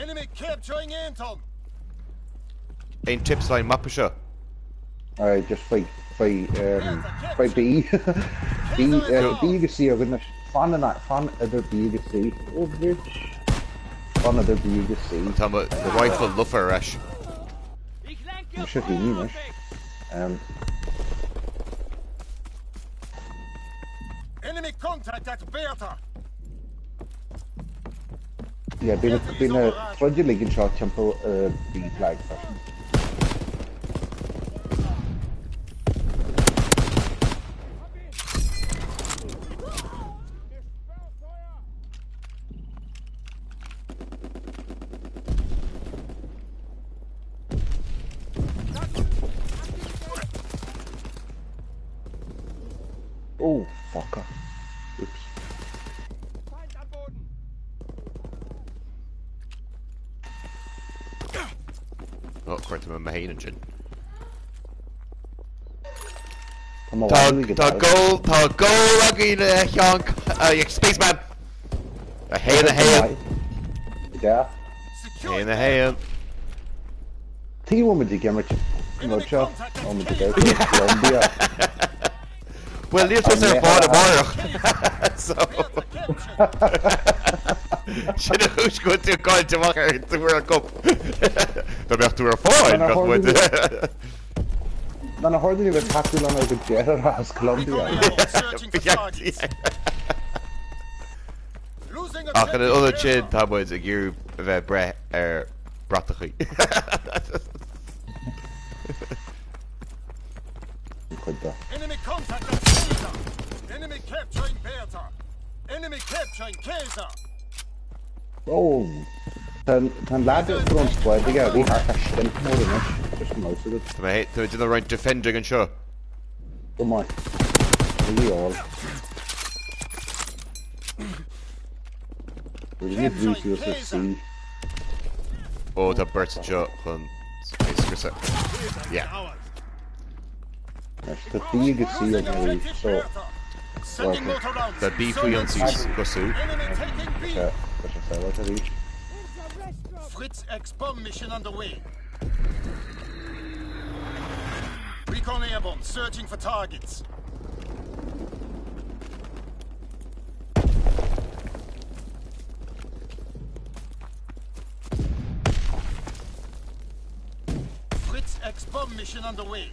Enemy capturing Anton. Aon tips le haghaidh an mapa seo? Alright, just faigh, faigh, um, faigh B. B, uh, B agus C againn anois. Fan in, fan idir B agus C. Over here. Fan idir B agus C. Tá mo rifle lofa ar ais. Mise féin anois. Um, Enemy contact at Bertha. Yeah, bíonn bíonn na troid uilig anseo timpeall B flag freisin. Oh, fucker. Oops. Oh, chuir mé mé féin ansin. Tá mo Tá bhaile go tá dara. gól tá gól againn a Sheáin Spaceman! 1-1. Yeah. 1-1. Tí bhfuil muid ag imirt an rud seo, ó muid ag imirt Colombia. Well, níl tusa ar fáil amárach. So Sin an chúis go bhfuil tú caillte amach ar an World Cup. Dá mbeadh tú ar fáil, bheadh muid. Ná na hordú bheith tacú le go deireadh as Colombia. Ach in ionad sin tá muid ag iarraidh a bheith breith ar bratachaí. Cuid de. Enemy contact at Caesar. Enemy capturing Bertha. Enemy capturing Caesar. Ó Tá an leaid go an squad aige bhí thart ar stimp mór anois just an mouse agat. Tá mé tá mé ag déanamh roinnt defending anseo. Go maith. Really all. Bhí ní brú suas ar C. Ó tá beirt anseo chun é scriosadh. Yeah. Anois tá B agus C againn arís so Sending mortar rounds. Tá B faoi ionsaí cosúil. Enemy taking B. Tá sé sábháilte arís. Fritz X bomb mission underway. Recon airborne searching for targets. Fritz X bomb mission underway.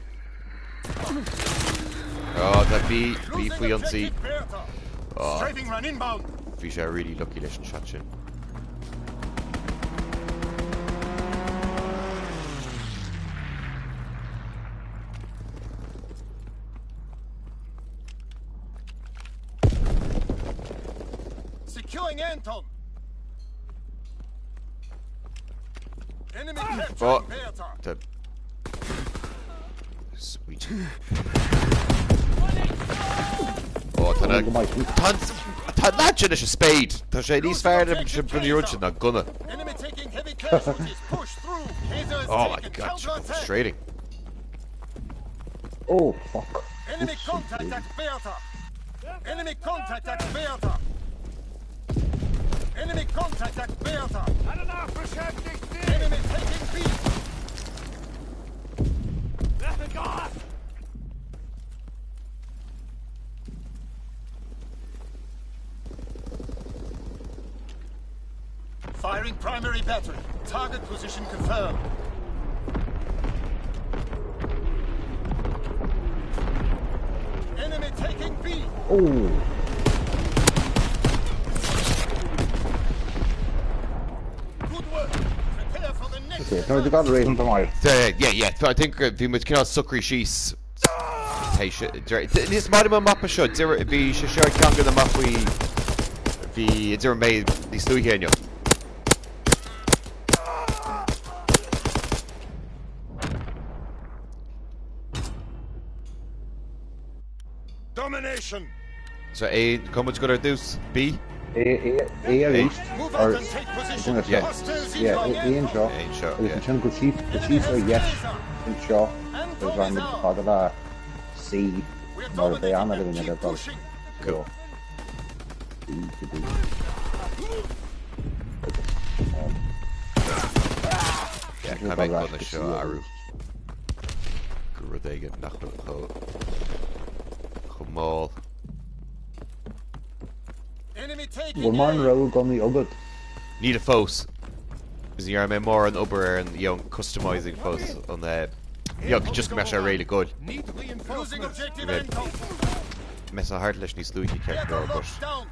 Ó tá B B Losing faoi ionsaí. objective Bertha. Oh. Strafing run inbound. Bhí sé really lucky leis an shot sin. Securing Anton. Enemy capturing Oh. Bertha. Tá Sweet. Ó tá na Go maith. Tá tá leaid sin leis an spade. Tá sé níos fearr liom sin bloody rud sin ná gunna. Enemy taking heavy casualties. Push through. Kaiser is Oh my taken. god, so Counterattack. frustrating. Oh fuck. Enemy Oops, contact at Bertha. Enemy contact at Bertha. Enemy contact at Bertha. Enemy taking B. Firing primary battery. Target position confirmed. Enemy taking B. Oh. Good work. Prepare for the next. Okay, tá got réan tá mar. Yeah, yeah, I think bhí muid cineál socraithe síos Níos maith an mapa seo bhí sé seo ceann de na mapaí bhí d'imir mé níos luaithe inniu. Domination. So A cá muid ag dul ar dtús B? A A A arís Move or out and take position. Yeah. Hostiles Yeah, incoming. A anseo. A anseo, Agus yeah. ansin go síos go síos ar dheis anseo agus rachaidh muid fada le C We're mar a bheidh dominating ann them. againn Keep ar dul. pushing. Cool. B go D. Agus Yeah, Sin caithfidh mé dul ar gunna ais go seo C a arís. athrú. Go rud éigin nach bhfuil chomh chomh mall. Enemy taking Bhfuil mar an A. rogha gunnaí agat? Níl fós. Is ní mé mór an obair ar an you know, customizing fós an you know, just go mbeidh sé réidh le goil. Losing objective Yeah. Anton. Mé a thart leis níos luaithe ceart Bertha go but locked down.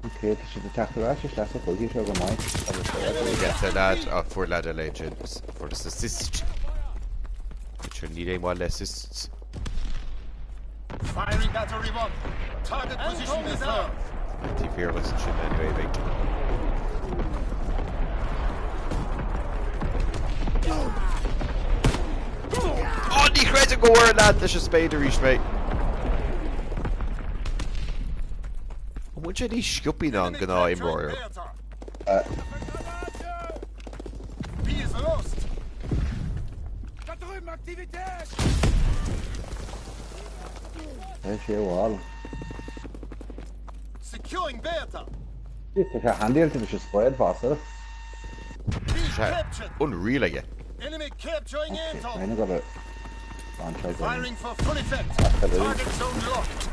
Okay, tá siad ag teacht ar ais isteach sa chluiche seo go maith agus Yeah, tá lad a fuair lad eile ansin fuair assist. Sure ní aon mhaith le assists. Firing battery 1. Target position confirmed. Tí fíor was sin anyway big. Ó ní chreidim go bhfuair an leaid leis an spade arís mé. An bhfuil sé níos sciobthaí ná an Enemy gnáth capturing imreoir? Bertha. B is lost. Tá sé bhall. Securing Bertha. Tá sé handy tá sé squad fosta. B Sé captured. unreal aige. Enemy capturing Anton. Rinne go an try Firing for full effect. Absolutely. Target zone locked.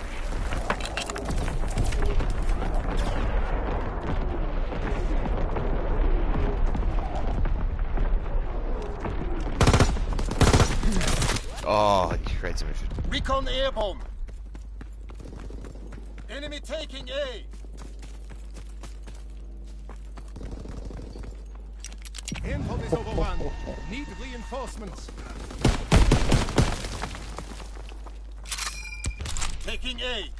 Ó ní chreidim é sin. Recon airborne. Enemy taking A. Anton is overrun. Need reinforcements. Taking A.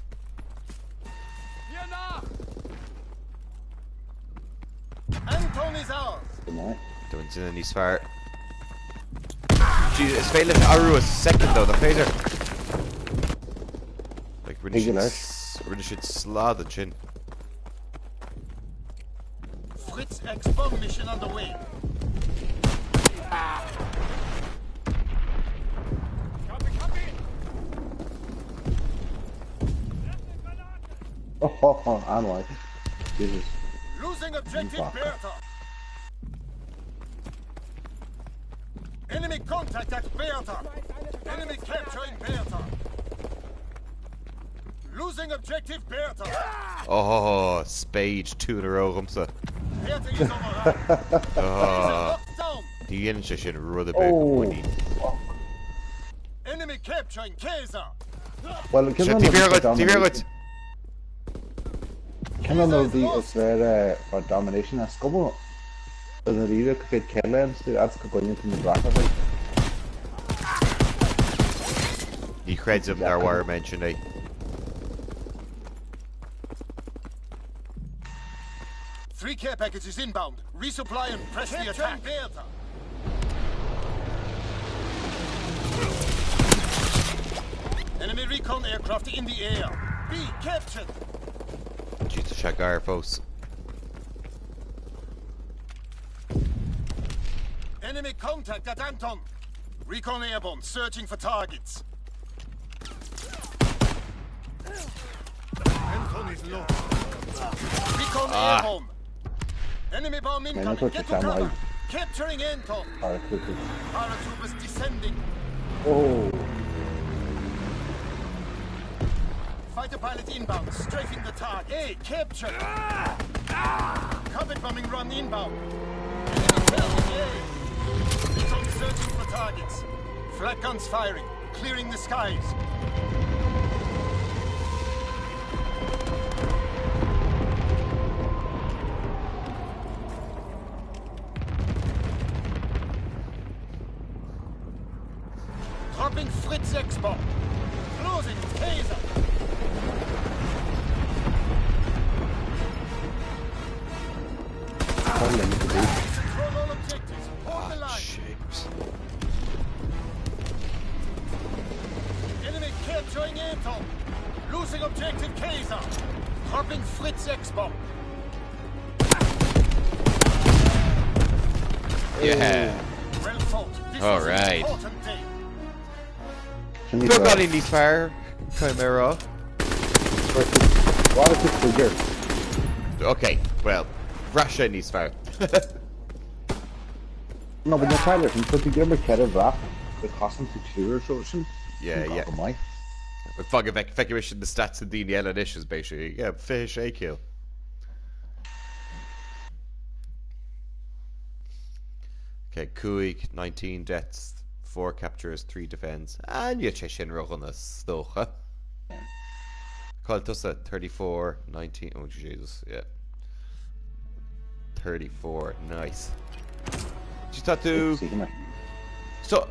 Anton is ours. Tá an duine níos fearr. Jesus, is féidir leis athrú a second though, the phaser. Like rinne Thuig siad leis. rinne siad slad ansin. Fritz X bomb mission underway. Oh, an-mhaith. Jesus. Losing objective Fuck. Bertha. Enemy contact at Bertha. Enemy capturing Bertha. Losing objective Bertha. Oh, spade 2 in a row agamsa. Bertha is overrun. Oh, Locked down. ní dhéanann sé sin rud a bheith go Oh. muinín. Enemy capturing Kaiser. Well, Sé tí bhí agat. Cén an rudaí is léir ar domination a scobal an ríre go féad céirléan tú as go gcoinne tú na bracha. Ní chreidim nár mhair mention é. Three care packages inbound. Resupply and press the attack. Bertha. Enemy recon aircraft in the air. B captured. Jesus sé gar fós. Enemy contact at Anton. Recon airborne searching for targets. Anton is lost. Recon Ah. airborne. Enemy bomb incoming. thought Get you to sound cover. like- Capturing Anton. Paratroopers descending. Oh, Fighter pilot inbound, strafing the target. A captured. Combat bombing run inbound. Enemy taking A. Anton searching for targets. Flak guns firing, clearing the skies. Dropping Fritz X-Bomb. Closing Taser. Control all objectives. Hold the line. Shapes. Enemy capturing Anton. Losing objective Kaiser. Dropping Fritz X-Bomb. Yeah. Well fought. This All was an right. important day. sin ní Beagáinín níos fearr Chimera. What is it figure? Okay, well, Russia níos fearr. No, but na Tyler, sin tu gur ceir bhraach go casan tú tíir so sin. Yeah, yeah. Go maith. But fuck it, feicim sin the stats and daoine eile anois basically. Yeah, fiche sé kill. Okay, cúig, 19 deaths, 4 captures, 3 defends. And yet sé sin roghanna stocha. Cáil tusa 34, 19, oh Jesus, yeah. 34, nice. Tá tú So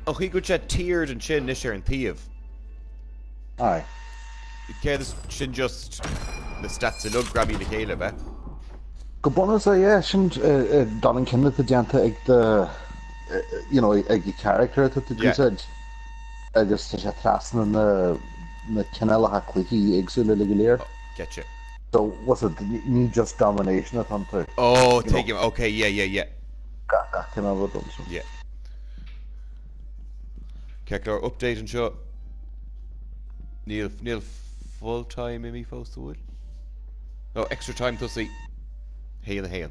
an chuí go sé tiered an sin is ar an taobh. Aye. Cé sin just na stats a lug grabí le chéile be? Go bonus é sin dan an cinenne déanta ag de you know, ag an character atá tú ag úsáid agus tá sé trasna na na cineálacha cluichí éagsúla uilig go léir. Getcha. So, what's it, ní just domination atá iontu. Oh, tuigim, ok, yeah, yeah, yeah. Gach, gach cineál rud ann, so. Yeah. Ceart go leor, update anseo. Níl, níl full time imithe fós, an bhfuil? Oh, extra time tosaithe. 1-1.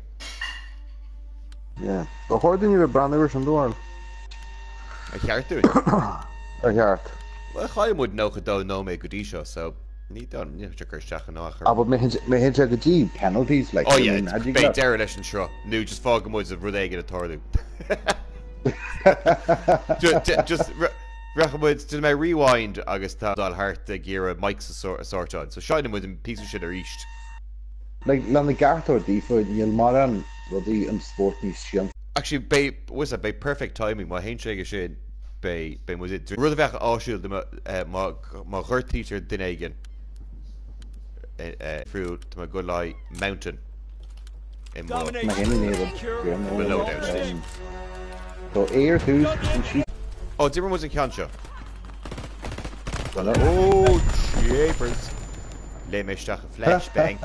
Yeah. Ba chóir dúinn a bheith ag breathnú air sin, do bharúil? Ar cheart dúinn? Ar cheart. Bhuel, chaill muid 92 nóiméad go dtí seo, so ní don, ní cur isteach in áit chur. Ah, but má théann sé go dtí penalties, like, Oh yeah, beidh deireadh leis an sruth, nó just fágfaidh muid rud éigin ag tarlú. Just, rachaidh muid, déanfaidh mé rewind agus tá dul thart ag iarraidh mics a sortáil, so seinnfidh muid an píosa sin arís. Like, lena gceart a thabhairt daofa, níl mórán rudaí an spórt níos simplí. Actually, beidh, bhfuil fhios agat, beidh perfect timing, má théann sé aige sin, beidh, beidh muid i, rud a bheadh áisiúil do má, má ghortaítear duine éigin, friúil, tá mé ag dul le haghaidh mountain i mo, Mé féin in éadan, i mo loadout. So, A ar tús, an sí. Oh, d'imir muid an ceann seo. Oh, jeepers. Léim mé isteach i flashbang.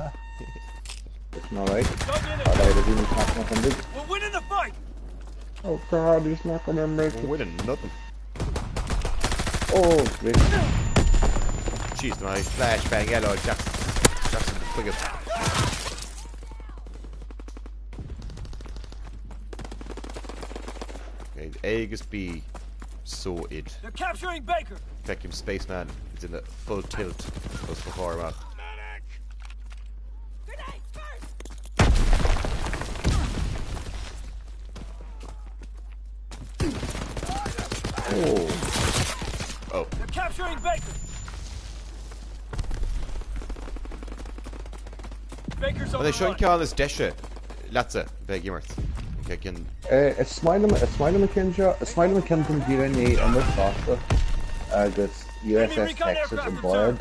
It's not right. We're winning the fight. Oh God, he's not gonna make We're winning nothing. Oh, great. Jeez, my flashbang eile Jackson. Jackson chuige. Okay, A agus B so it. They're capturing Baker. Feicim Spaceman is in the full tilt os mo chomhair amach. Grenade first! Oh. They're capturing Baker. Baker's An é seo an overrun. ceann is deise leatsa bheith ag imirt? Okay, cinn Is maith liom, is maith liom an ceann seo, is maith liom an ceann den díreach i ndiaidh imirt fosta agus USS Texas an bád.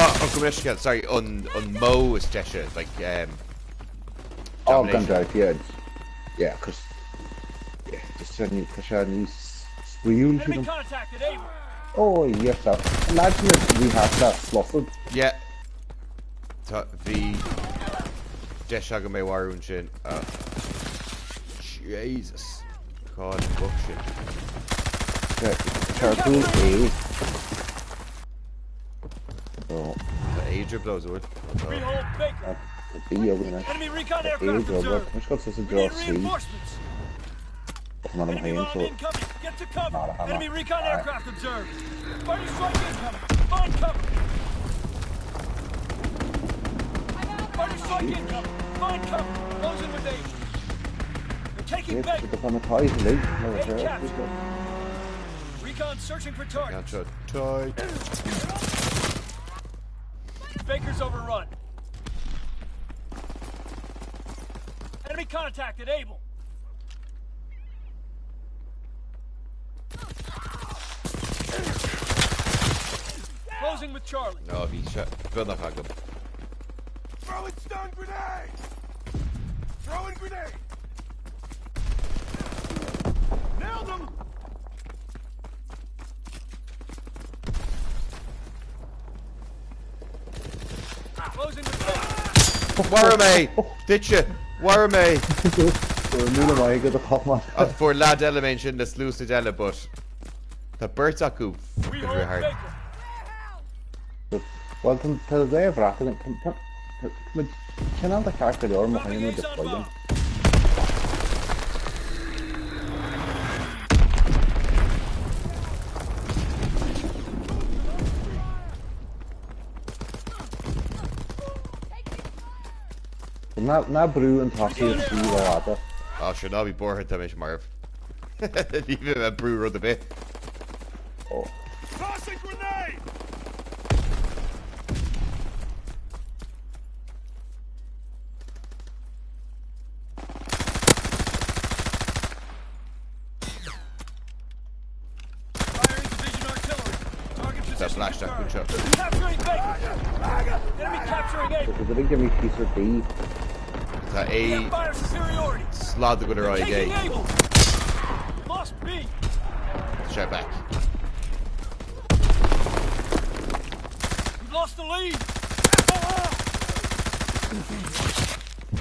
Oh, oh, go leithscéal, sorry, an, an modh is deise, like, Oh, gan domination. dabht, yeah, yeah, cos, yeah, just tá sé níos spraíúil, Enemy sílim. contact at Able. Oh, yes, that, imagine if we had that slotted. Yeah. Tá, bhí deis agam é a mharú ansin, ach Jesus, cá bhfuil sin? Chartún A. Oh. Tá A i dtrioblóid, an bhfuil? We hold Baker. Tá B againn anois. Enemy recon Tá A i aircraft dtrioblóid. observed. Tá mise ag dul suas i We dtreo need C. reinforcements. Tá mé Enemy féin bomb so. incoming. Get to cover. Not a hammer. Enemy recon Alright. aircraft observed. Fighter strike incoming. Find cover. Fighter strike incoming. Find cover. Closing with Able. They're taking Yeah, Baker. tá na toys uilig. No, A sure. captured. Recon searching for targets. Ceann seo tight. Baker's overrun. Enemy contact at Able. Closing with Charlie. Ó, bhí sé beagnach agam. Throwing stun grenade! Throwing grenade! Nailed him! Closing with Baker. Mharaigh mé! Duitse! Mharaigh mé! Míle maith agat a Chomáin. Ach fuair leaid eile mé ansin le sluasaid eile but tá beirt acu We fucking hold thart. Baker. Bhuel, tá dé bhreac againn. Tá muid cineál de cheart go leor má Dropping théann muid Ace i on bhfeidhm. bomb. Ná ná brú an tosaí ar C rófhada. Á sure ná bí buartha tá mise marbh. Ní bheidh mé ag brú rud ar bith. Ó. Tossing grenade! Firing division artillery. Target Tá position flash acu confirmed. anseo. Capturing Baker. Enemy capturing Able. Did they give me piece of B? Tá We A have fire superiority. slad go ar They're aghaidh taking é. Able. Lost B. Tá sé back. We've lost the lead.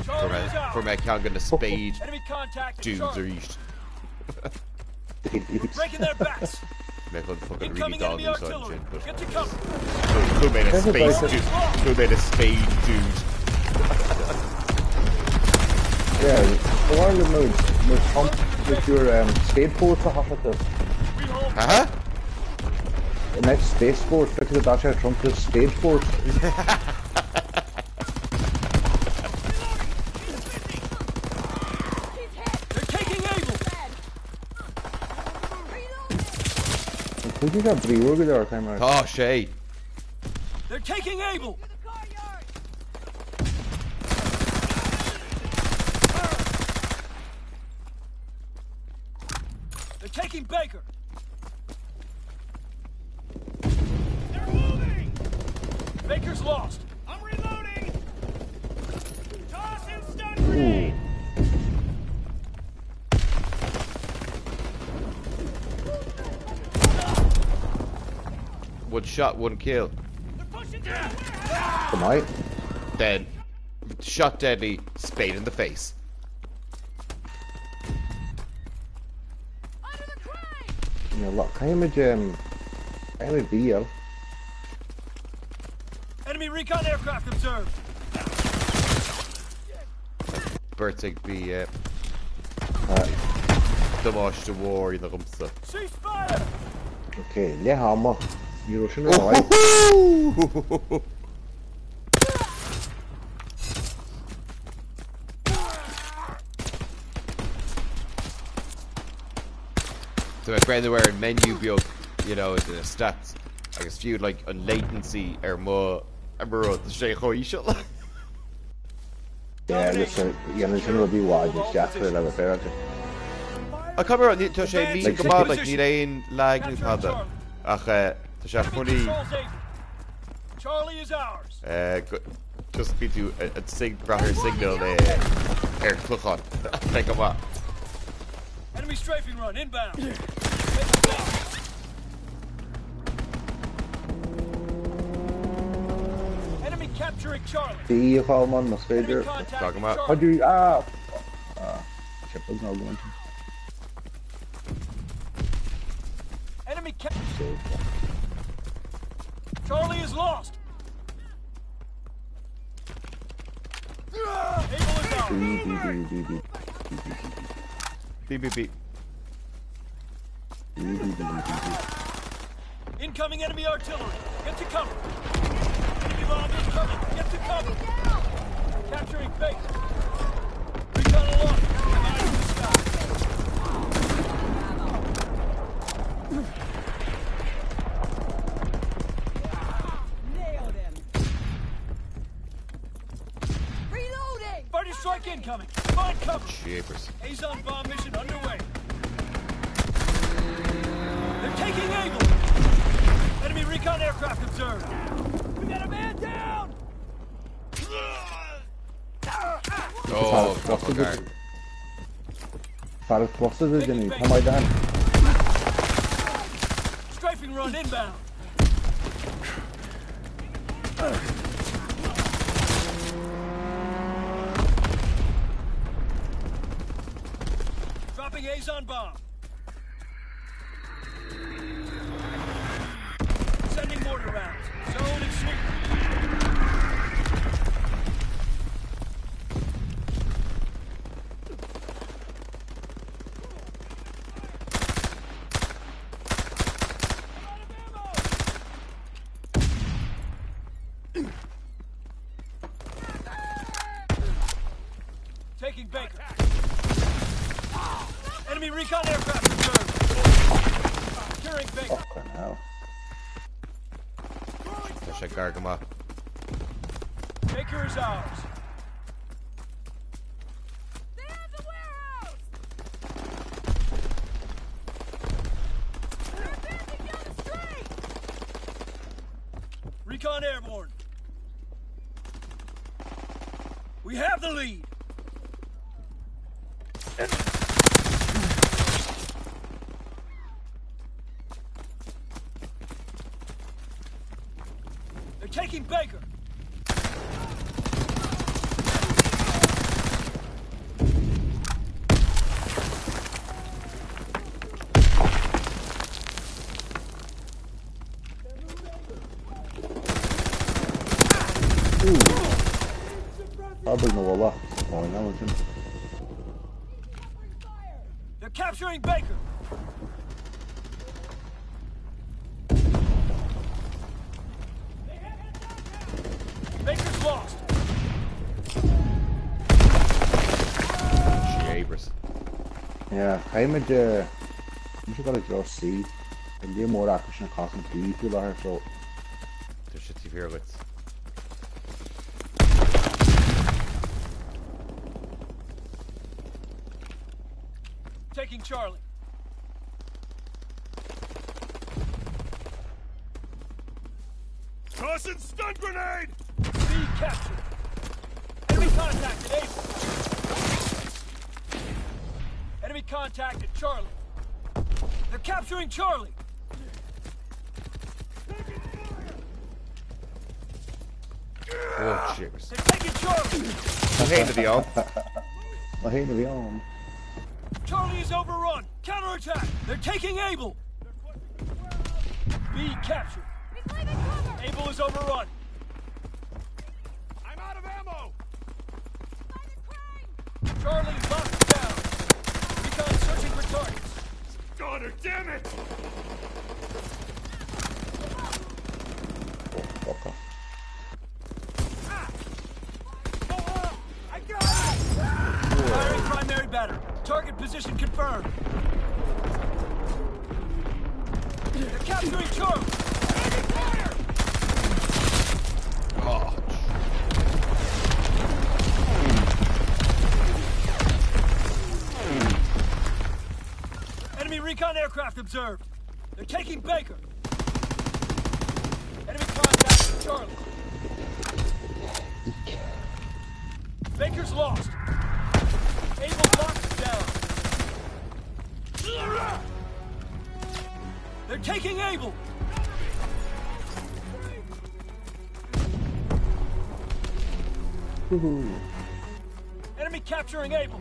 Charlie is Fuair ours. mé ceann de na spade Enemy contact at dudes Charlie. arís. Breaking their backs. Mé chun fucking really Incoming dog enemy úsáid artillery. sin, but Get to cover. Chuir mé na There's a space bike. dude. Chuir mé na spade dude. Yeah, bhharla mu Trump with your Spade Force a hafata. We hold Aha! The next Space Force, because that's how Trump is Spade Force. He's hit. They're taking Able. Dead. Reloading. Cúig a bríú go leor time Tá sé. They're taking Able. To the car yard. They're taking Baker. They're moving! Baker's lost. I'm reloading! Toss and stun grenade! One shot, one kill. They're pushing through the warehouse! Come out. Then shot deadly, spade in the face. Under the crane. You know, look, I'm a I'm a BL. Enemy recon aircraft observed. Bertig bí damáiste de mhór na gomsa. Cease fire. Okay, le hama. Ní sin rá. So my friend were in menu beag, you know, the stats agus fiú like an latency ar mo ar mo rud sé choíseal. Yeah, just dhéanaan sin rudí bháid deachar le féte. A camera tá sé mí Like, go maith like níl aon lag nó Capturing tada Charlie. ach tá sé Enemy funny controls Able. Charlie is ours. just bhí tú an sig brathair signal ar clochán le go maith. Enemy strafing run inbound. Taking Baker. Enemy capturing Charlie. Bí cháman mas Enemy féidir. contact at Talking about- Charlie. Tá ah sé ná go Enemy cap. Charlie is lost. Able is ours. B B B B B B B B. B B B B B. Incoming enemy artillery. Get to cover. Enemy bomb incoming. Get to cover. Enemy down. Capturing Baker. Recon aloft. Have eyes in the sky. Nailed him. Reloading. Fighter strike incoming. Find cover. Jeepers. Azon bomb mission underway. They're taking Able. Enemy recon aircraft observed. We got a man down. Oh, fuck gar. Fear crossa duine tá maith dan. Strafing run inbound. Dropping Azon bomb. Sending mortar rounds. Zone and sweep. I'm out of ammo! Taking Baker. Enemy recon aircraft observed. Securing Baker. Fucking hell. Tá sé gar go maith. Baker is ours. They have the warehouse. They're advancing down the street. Recon airborne. We have the lead. They're taking Baker. Abair na bhalla. Ó, sin. They're capturing Baker. Baker's lost. Jeebus. Yeah, caithfimid Ní go deo C. An líon mór acu sin casan B faoi láthair so Tá sé tí fíor agat. Taking Charlie. Tossing stun grenade! B captured. Enemy contact at Able. Enemy contact at Charlie. They're capturing Charlie. Oh, jeebus. They're taking Charlie. Tá héana bhí ann. Má héana bhí ann. Charlie is overrun. Counterattack. They're taking Able. B captured. He's leaving cover! Able is overrun. I'm out of ammo! By the crane! Charlie locked down. Recon searching for targets. Goner, damn it! Oh, fuck off. I got it! Firing primary battery. Target position confirmed. They're capturing Charlie. Enemy fire! Oh, Enemy recon aircraft observed. They're taking Baker. Enemy contact with Charlie. Baker's lost. Able locked down. They're taking Able. Enemy capturing Able.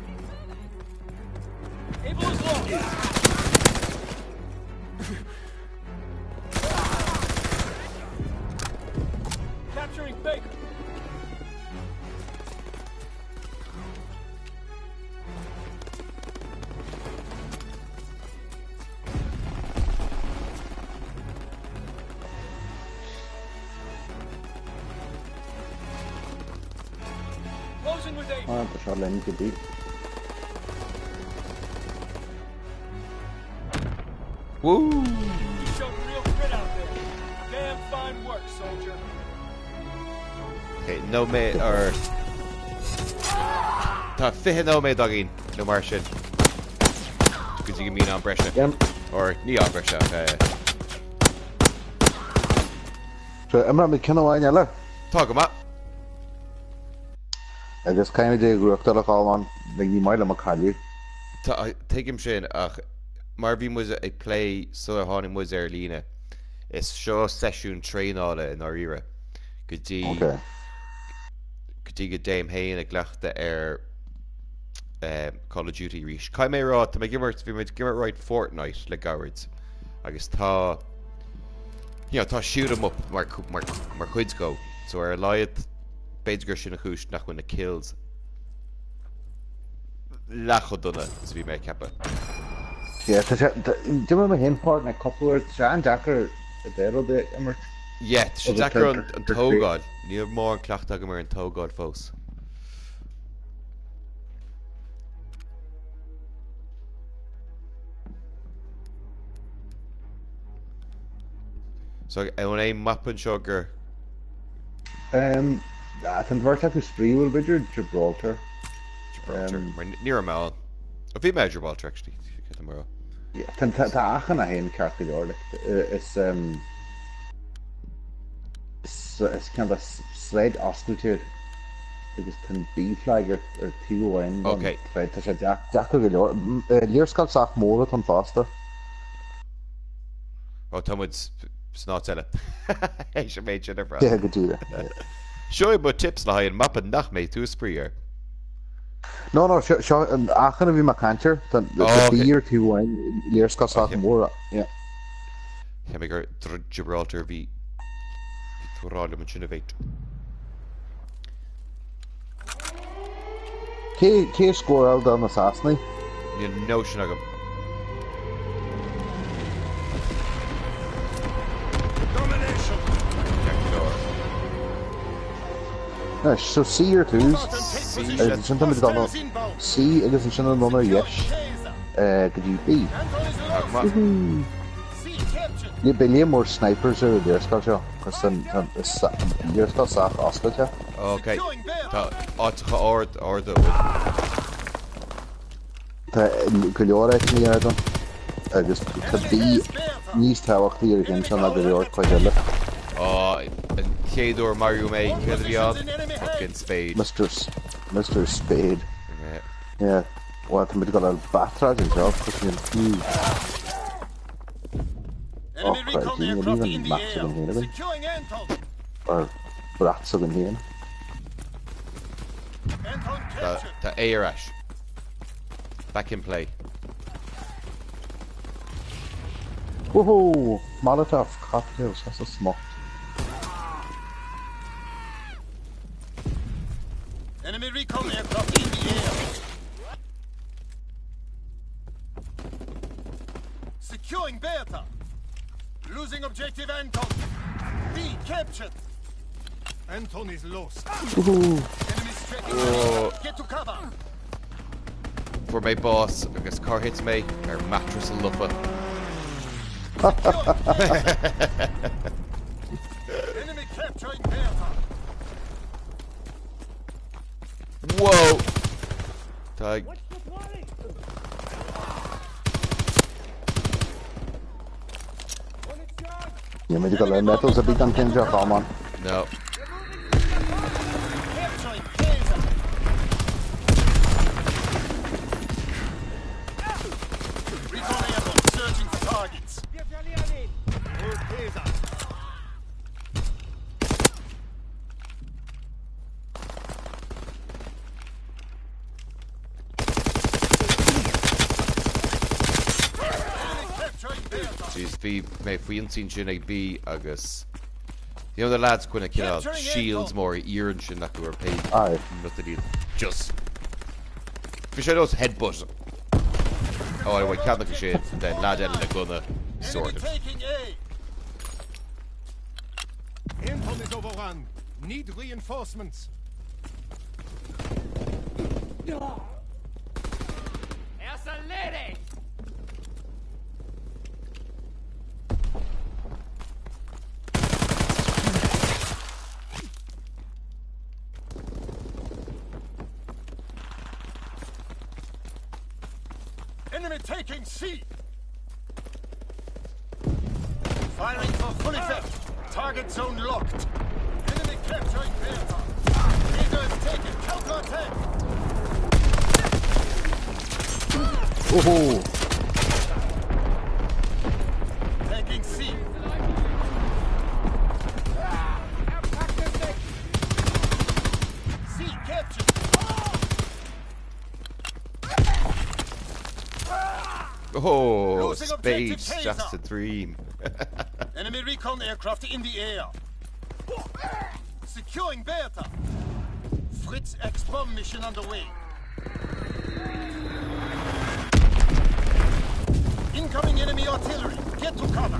Able is lost. Capturing Baker. Closing with Able. Ah, tá seo linn go dtí. Woo! You showed real grit out there. Damn fine work, soldier. Okay, no mé ar Tá 20 nóiméad againn nó mar sin. Go dtí go mbíonn am breise. Or ní am breise ach eh. So imreoimid ceann amháin eile. Tá go maith. Agus caithfimid é a ghnóthachtáil a Cholmáin, ní maith liom ag cailleadh. Tá, tuigim sin ach mar bhí muid ag plé sular tháinig muid ar líne, is seo seisiún traenála i ndáiríre go dtí go dtí go dtéim féin i gcleachtadh ar Call of Duty arís. Caithfidh mé a rá, tá mé ag imirt, bhí mé ag imirt roinnt Fortnite le gairid agus tá, you know, tá shoot 'em up mar, mar, mar chuid dhó. So ar a laghad, b'fhéidir gur sin an chúis nach bhfuil na kills leath chomh dona is a bhí mé ag ceapadh. Yeah, tá sé, d'imir mé féin Fortnite cúpla uair, tá sé an-deacair a deir rud a imirt. Yeah, tá sé deacair an tógáil, níl mórán cleachtadh agam ar an tógáil fós. So, an bhfuil aon mapa anseo gur. Um, tá an bheirt acu spraíúil, b'fhéidir Gibraltar. Gibraltar, mar ní raibh mé ann. Ó bhí mé i Gibraltar actually, cé mar. Tá achan a haon ceart go leor, like, is um, is, is ceann de sraid oscailte. Agus tá an B flag ar taobh amháin den Ok. troid. Tá sé deacair go leor. Léarscáil sách mór atá ann fosta. Ó, tá muid san áit eile. Théis an méid sin ar fad. Yeah, go díreach. Yeah. Seo iad mo tips le haghaidh an mapa nach mbeidh tú ag spraoi air. No, no, seo, seo an achan a bhí mé ag caint air. Tá Oh, tá ok. B ar taobh amháin, léarscáil sách Ok. mór. Yeah. Cheap mé gur Gibraltar a bhí tú a rá liom ansin a mhéit. Cé cé a scóráil do na Sasanaigh? Níl notion agam. Domination. Ceart go leor. Anois, so C ar tús, C agus ansin tá muid ag dul C agus ansin anonn ar dheis go dtí B. Tá go maith. Ní beidh líon mór snipers ar an léarscáil seo, cos tá an léarscáil sách oscailte. Ok, tá áiteacha ard, arda uainn. Tá go leor áiteanna ard ann, agus tá B níos tábhachtaí ar an gceann seo ná go leor cuid eile. Á, an chéad uair maraíodh mé, céard a bhí ann? Fucking Spade. Mister Spade. Yeah. Bhuel, tá muid ag dul ar batráid anseo, cos níl. Oh, Christ, níl even map s'againn féin againn. Or brat s'againn féin. Tá A ar ais. Back in play. Woohoo! Molotov cocktails, that's a smoke. Enemy recon aircraft in the air. Securing Bertha. Losing objective Anton. B captured. Anton is lost. Woohoo! Enemy strafing. Oh. Get to cover. Fuair mé bás agus cár thit mé ar mattress lofa. Enemy capturing Bertha. Whoa! Tá Níl muid ag dul ar metals a bit an ceann seo, come on. No. Capturing Caesar. Recon airborne searching for targets. Hold Caesar. Enemy capturing Bertha. Jeez, bhí mé faoi ionsaí ansin ag B agus you know the lads coinne cineál shields mór iarainn sin acu ar pé Aye. nut a níl just bhí sé nós headbutt. Oh anyway, ceann acu sin then lad eile le gunna Enemy sorted. taking A. Anton is overrun. Need reinforcements. Enemy taking C. Firing for full effect. Target zone locked. Enemy capturing Bertha. Leader is taken. Counter attack. Woohoo! Taking C. C captured. Oh, Losing objective spades, just Caesar. a dream. Enemy recon aircraft in the air. Securing Bertha. Fritz X bomb mission underway. Incoming enemy artillery. Get to cover.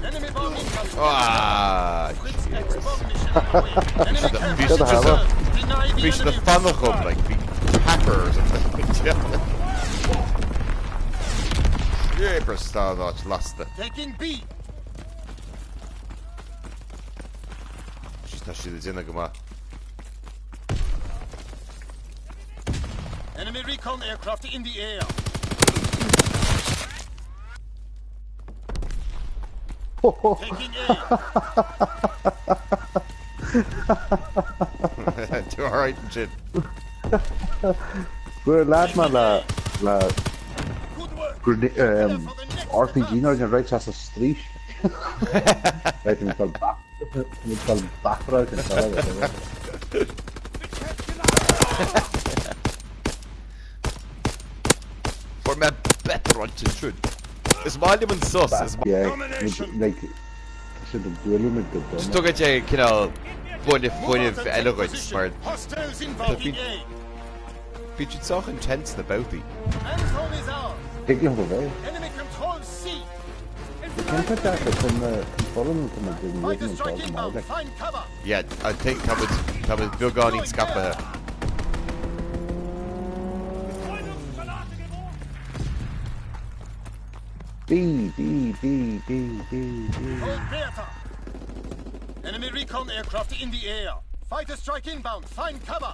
Enemy bomb incoming. Ah, Fritz X jeez. bomb mission underway. Enemy Bhí captured. siad just a- Deny the Bhí siad enemy ag fanacht resupply. like bhí pepper or something. Jeepers, tá an áit lasta. Taking B. Jeez, tá siad ag déanamh go maith. Enemy recon aircraft in the air. Taking A. tú alright ansin. Fuair leaid mé le le RPG nuair a raibh sé sa straois. Right, mé fáil back mé fáil backroute an seo. Fuair mé better ansin siúd. Is maith liom an sos. Is Yeah, like tá siad ag bualadh muid go dona. Just tugann sé cineál fuinneamh fuinneamh eile dhuit mar Hostiles invading A. bíonn siad sách intense na babhtaí. Anton is ours. Thig liom go bhfeidhm. Enemy controls C. Cén fáth deacair chun na foireann atá muid ag Fighter imirt strike dul go maith inbound. like. Find cover. Yeah, I think tá muid tá muid beagáinín scaipthe. B B B B B B. Hold Bertha. Enemy recon aircraft in the air. Fighter strike inbound. Find cover.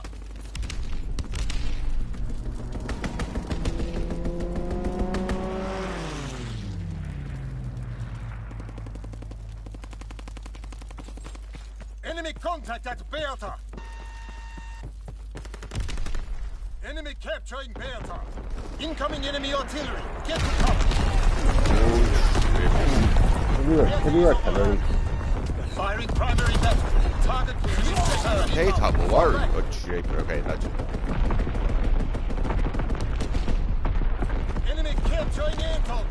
Enemy contact at Bertha. Enemy capturing Bertha. Incoming enemy artillery. Get to cover. Heavy artillery. Firing primary battery. Target position. Cé tá mo mharú? Oh, jeeper, okay, that's Enemy capturing Anton.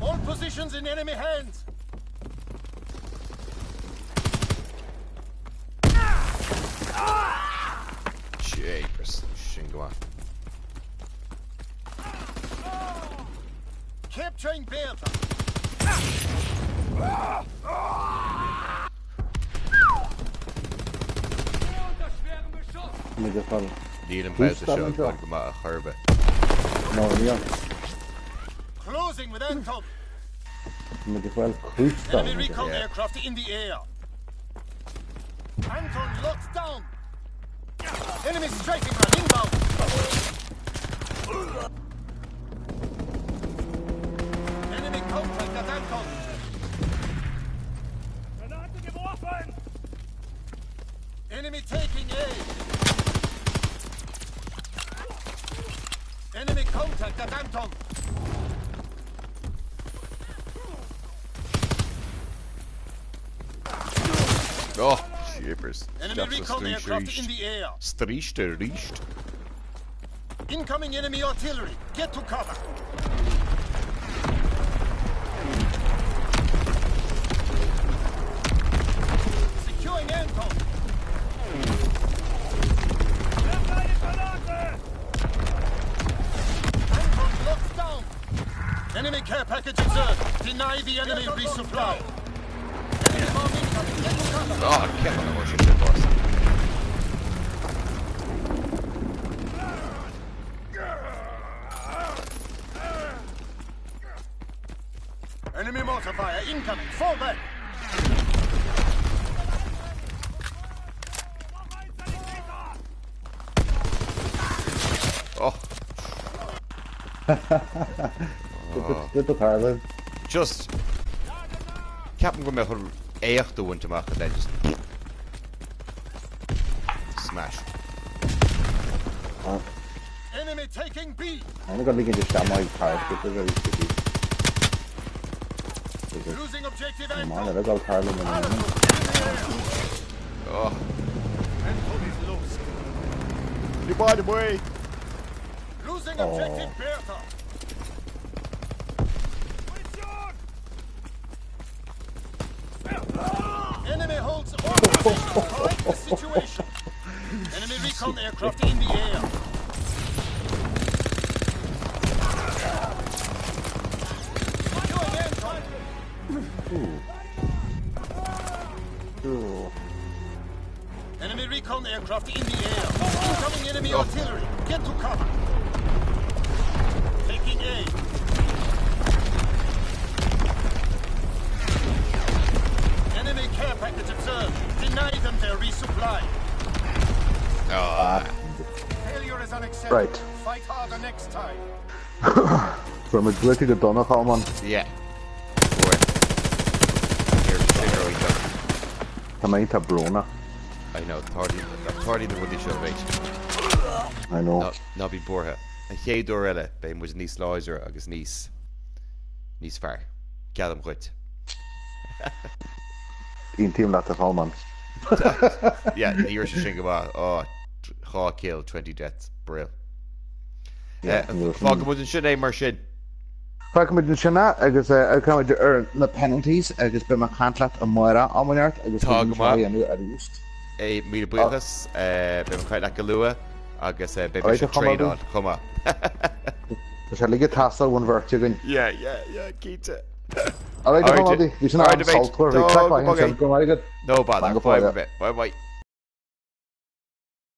All positions in enemy hands. Jeepers, sin go maith. Capturing Bertha. Muid ag fáil Níl an Who's babhta seo standing ag dul up? go maith a chor ar bith. No, níl. Closing with Anton. Muid ag fáil cústa. Enemy recon Yeah. aircraft in the air. Anton locked down. Enemy strafing run inbound. Enemy contact at Anton. Enemy taking A. Enemy contact at Anton. Oh, jeepers. Enemy Isteach sa recon straois aircraft arís. in the air. Straois arís. Incoming enemy artillery. Get to cover. Securing Anton. Anton locked down. Enemy care package observed. Deny the enemy resupply. Enemy bomb incoming. Get to cover. Oh, ceapaim go bhfuil sé sin boss. Enemy mortar fire incoming. Fall back. Oh, Did the Carlin. just ceapaim go mbeadh chun éacht a bhaint amach and then just smash. Enemy taking B. I'm gonna get just my car. It's very sticky. Losing objective Come Anton. on, I got Carlin in a minute. Oh, Anton is lost. you by the way. Losing Oh. objective Bertha. Enemy holds all positions. Correct the situation. Enemy recon aircraft in the air. Securing Anton. Ooh. Enemy recon aircraft in the air. Incoming enemy artillery. Get to cover. Taking A. Enemy care package observed. Deny them their resupply. Oh, Failure is unacceptable. Right. Fight harder next time. From a glitchy to Donachal, man. yeah. Four. Here, sin ar Tá mé iontach brónach. I know, tarlaíonn na rudaí seo a mhéit. I know. Ná bí buartha. An chéad uair eile, beidh muid níos láidre agus níos, níos fearr. Geallaim dhuit. Aontaím leat a Cholmáin. Yeah, ní raibh sé sin go maith. Oh, 2 kill, 20 deaths. Brill. Fágfaidh muid ansin é mar sin. Fágfaidh muid ansin é agus amharcfaidh muid ar na penalties agus beidh mé ag caint leat amárach am inteacht agus Tá go maith. dhéanamh arís. É, míle buíochas. Beidh mé ag caint leat go luath agus beidh mise ag traenáil chomh maith. Tá sé uilig ag teastáil ón bheirt againn. Yeah, yeah, yeah, cinnte. Alright, a Chomrádaí, bhí sin an-sultmhar, bhí craic mhaith ansin, go raibh maith agat. No bother, bye bye. Bye bye.